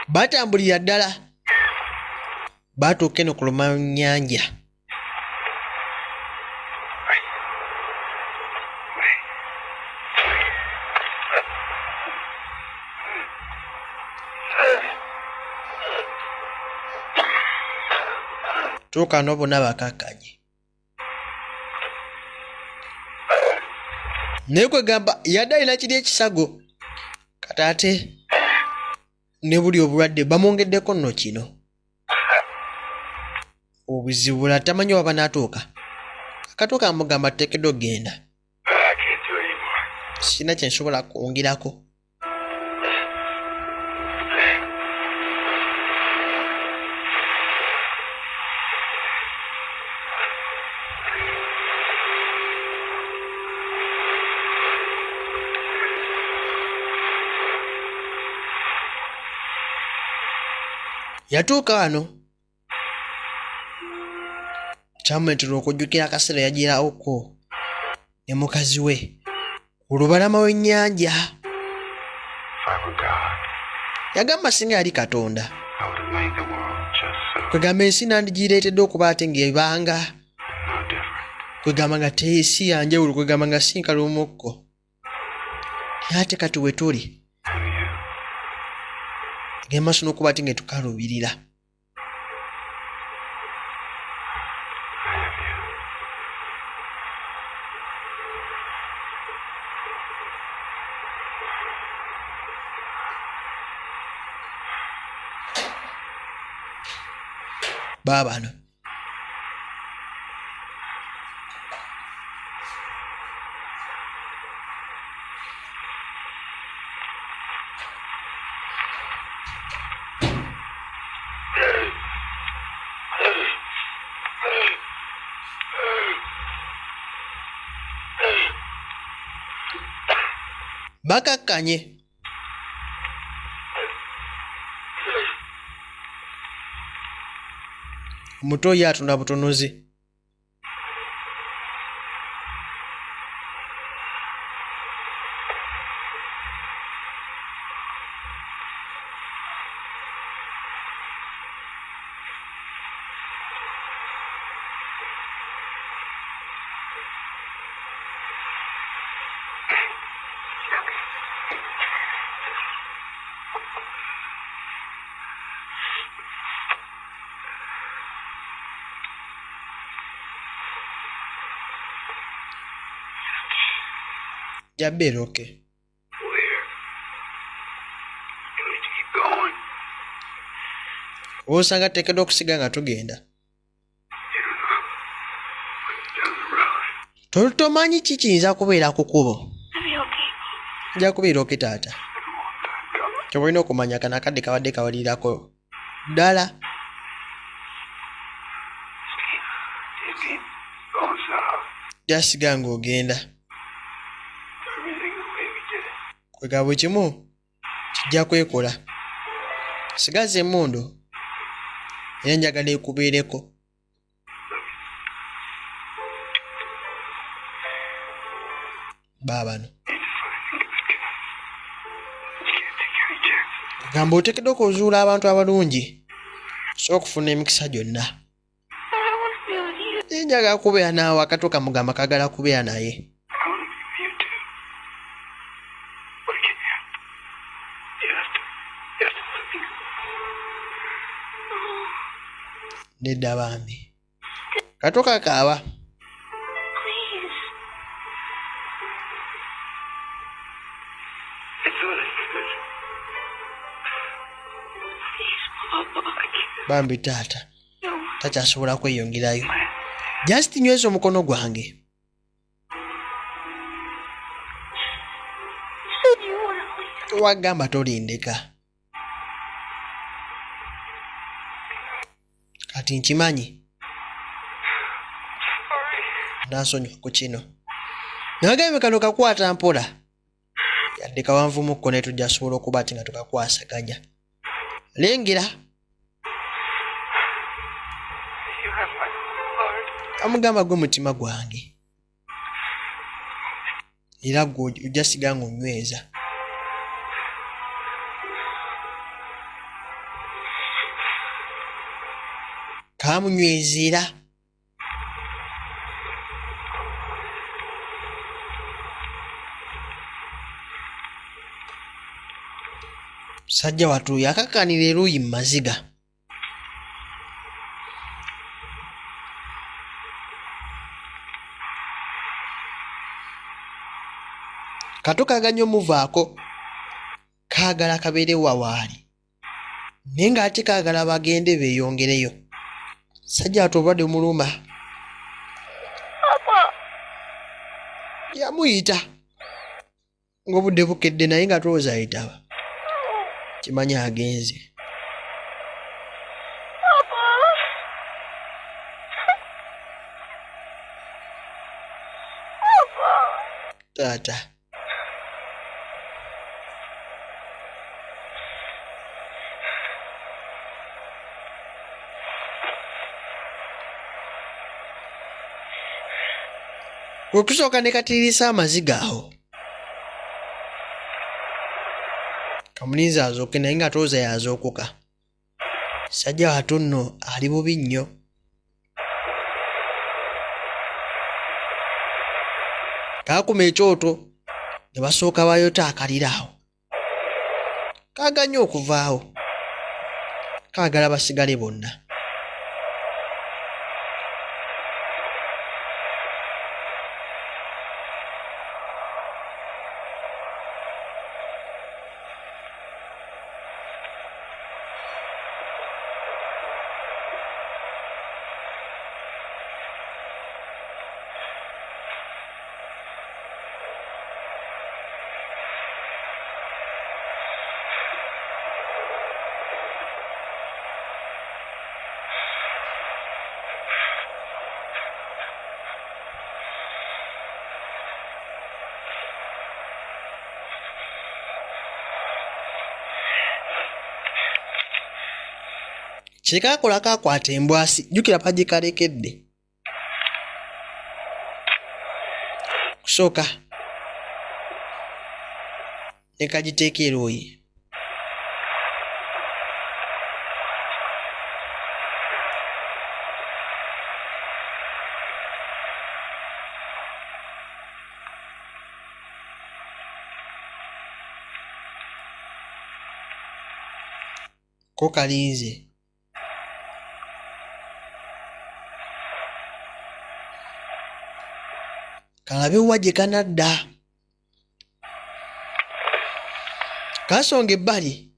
Batambulira ddala batuuka eno ku lumannyanja. Tuuka no bonna bakakkanye. Naye kwegamba yadde alina kiri ekisago kati ate ne buli obulwadde bamwongeddeko nno kino obuzibu bula tamanyi waba n'atuuka akatuuka amugamba tuteekeddwa okugenda sirina kye nsobola kwongerako. Yatuuka wano kyamuleetera okujjukira akaseera yagirawoko ne mukazi we ku lubalama w'ennyanja. Yagamba singa yali Katonda, kwegamba ensi nandigireetedde okuba ate ng'ebanga kwegamba nga tesi yanjawulo, kwegamba nga si nkalumukko. Naye ate kati we tuli egenda maaso n'okuba ate ng'etukaluubirira. Baabano bakakkanye. Omuto ye atunda butunuzi. Jabeera okay. Osanga tuteekeddwa okusiga nga tugenda. Tomanyi ki kiyinza kubeera ku kkubo. Nja kubeera okay taata. Kyoba olina okumanya kano akadde kabadde kawalirako ddala. Jasiga ng'ogenda. Kwega buli kimu kijja kwekola. Sigaza emmundu era njagala ekubeereko. Baabano. Gamba oteekeddwa okuzuula abantu abalungi so okufuna emikisa gyonna. Njagala kubeera naawe. Akato kamugamba kagala kubeera naye. Nedda bambi. Kato kakaaba. Bambi taata takyasobola kweyongerayo. Just nyweza omukono gwange. Wagamba tolindeka. Kati nkimanyi. Nansonyiwa ku kino. Nagambye kano kakwata mpola. Yadde kawanvumukko naye tujja sobola okuba ati nga tukakwasaganya. Lengera. Amugamba gwe mutima gwange. Era gwe ojja siga ng'onyweza. Kamunyweza era Musajja wattu yakakkanira eruuyi mu maziga. Kato kaaganye omuvaako, kaagala kabeere wa waali naye ng'ate kaagala bagende beeyongereyo. Sajja wattu obulwadde bumuluma. Yamuyita. Ng'obudde bukedde naye nga tulowooza yetaba kimanyi agenze. Taata kwe kusooka ne katiiriisa amaziga awo. Kamulinzi azooke naye nga tooza yazookuka. Sajja watu nno ali bubi nnyo. Kaakuma ekyoto ne basooka bayota akaliro awo. Kaaganye okuvaawo. Kaagala basigale bonna. Kyekakola kakwata embwasi jjukira pagikalekedde kusooka ne kagiteeka eruuyi. Ko kalinze. Kalabe wa gye kanadda. Kasonga ebbali.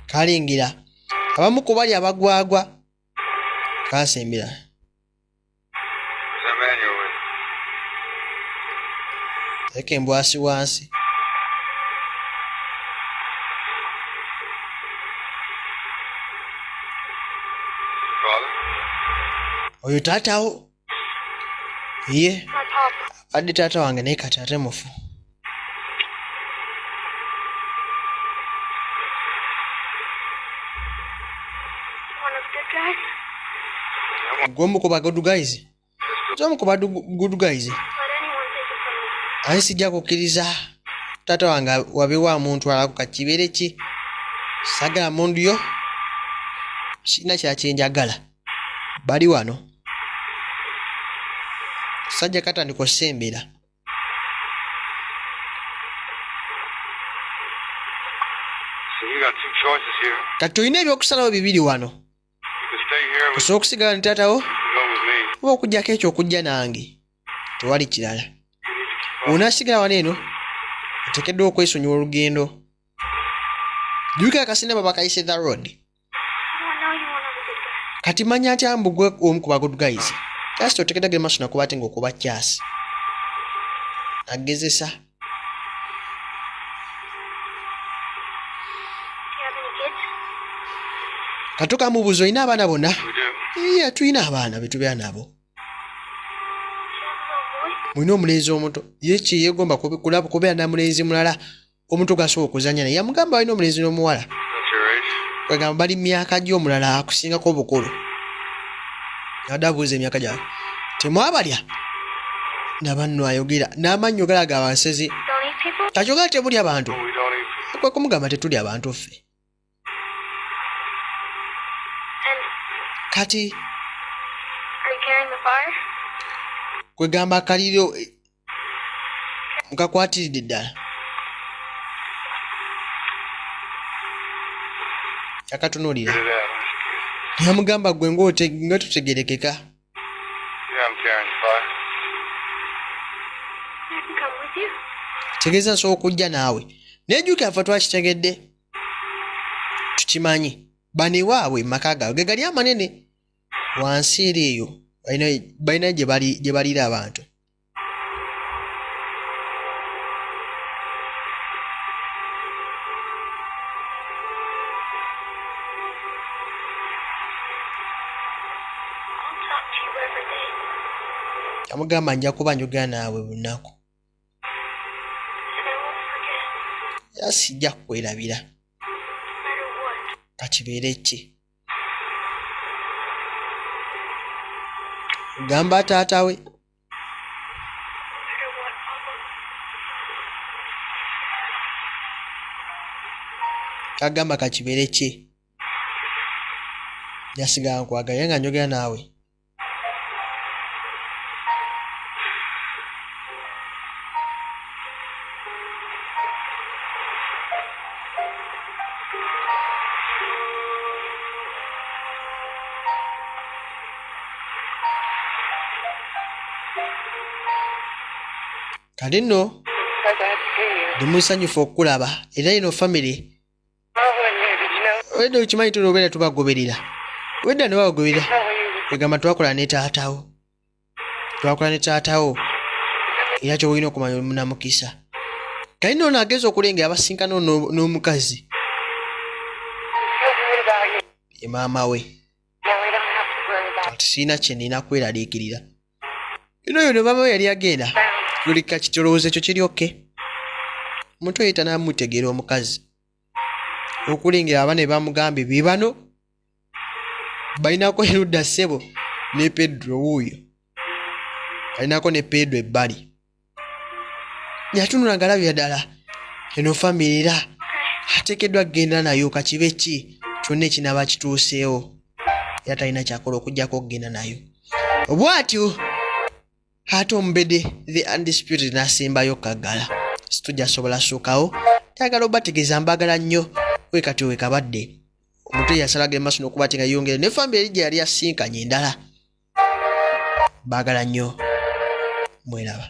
Kalingira abamu ku bali abagwagwa kasembera. Teeka embwasi wansi. Oyo taatawo ye abadde taata wange naye kati ate mufu. Gwe omu ku ba good guys. Nze omu ku ba good guys. Aye sijja kukkiriza taata wange wabeewo amuntwalako ka kibeere ki. Saagala mundu yo. Sirina kirala kye njagala. Bali wano. Sajja katandika osembera. Kati olina ebyokusalawo bibiri wano. Osobola okusigala ne taata wo oba okuggyako ekyo okujja nange. Tewali kirala. Onaasigala wano eno oteekeddwa okwesonyiwa olugendo. Jjukira akasinema bakayise The Road. Kati manya ntya mbu gwe omu ku ba good guys. Just oteekeddwa genda maaso nakuba ate ng'okuba kyasi. Agezesa. Kato kamubuuza olina abaana bonna? Iya tulina abaana betubeera nabo. Mulina omulenzi omuto ye ki yegomba kubeera na mulenzi mulala omuto gasobola okuzannya naye. Yamugamba alina omulenzi n'omuwala. Kwegamba bali myaka gy'omulala akusingako obukulu. Abadde abuuza emyaka gyabwe. Temwabalya? Nabanno ayogera n'amannyo galaga abansezi. Don't eat people? Kakyogera temulya bantu. We don't eat people. Kwe kumugamba tetulya bantu ffe. And Kati are you carrying the fire? kwegamba akaliro mukakwatiridde ddala. Yakatunuulira. Get it out, aren't you, kid? Yamugamba gwe nga tutegerekeka. Yeah, I'm carrying the fire. I can come with you. Tegeeza nsobola okujja naawe. Naye jjukira ffe twakitegedde. Tukimanyi. Bano ewaabwe mu maka gaabwe ge gali amanene. Wansi eri eyo balina gye baliira abantu. I'll talk to you every day. Yamugamba nja kuba njogera naawe buli lunaku. And I won't forget. Era sijja kukwerabira. No matter what. Kakibeere ki. Gamba taata we. No matter what, Papa. Kagamba kakibeere ki. Njasigala nkwagala era nga njogera naawe. Kati nno So glad to see you. ndi musanyufu okukulaba era ino famire Following you, did you know? wedda okimanyi tunobeera tubagoberera wedda ne babagoberera Follow you. kwegamba twakola ne taatawo twakola ne taatawo era kyoba olina okumanya oli munamukisa kali noono ageza okulengera abasinkana n'omukazi So worried about you. ye maama we. Now we don't have to worry about Kati sirina kye nina kweraliikirira ino yono maama we yali agenda lulika kiti olowooza ekyo kiri okay omuntu oyita n'amutegeera omukazi okulengera aba ne bamugambye be bano balinako erudda ssebo ne Pedro wuuyo alinako ne Pedro ebbali yatunula ng'alabira ddala eno famire era ateekeddwa kugenda nayo kakibe ki kyonna ekinaaba kituuseewo era talina kyakola okuggyako okugenda nayo bw'atyo ate omubede the undisputed n'asembayo kaggala situjja sobola suukawo tayagala obategeeza mbagala nnyo we kati we kabadde omuntu yasalaga emaaso n'okuba ati nga yongera ne famire eri gye yali asinkanye endala baagala nnyo mweraba.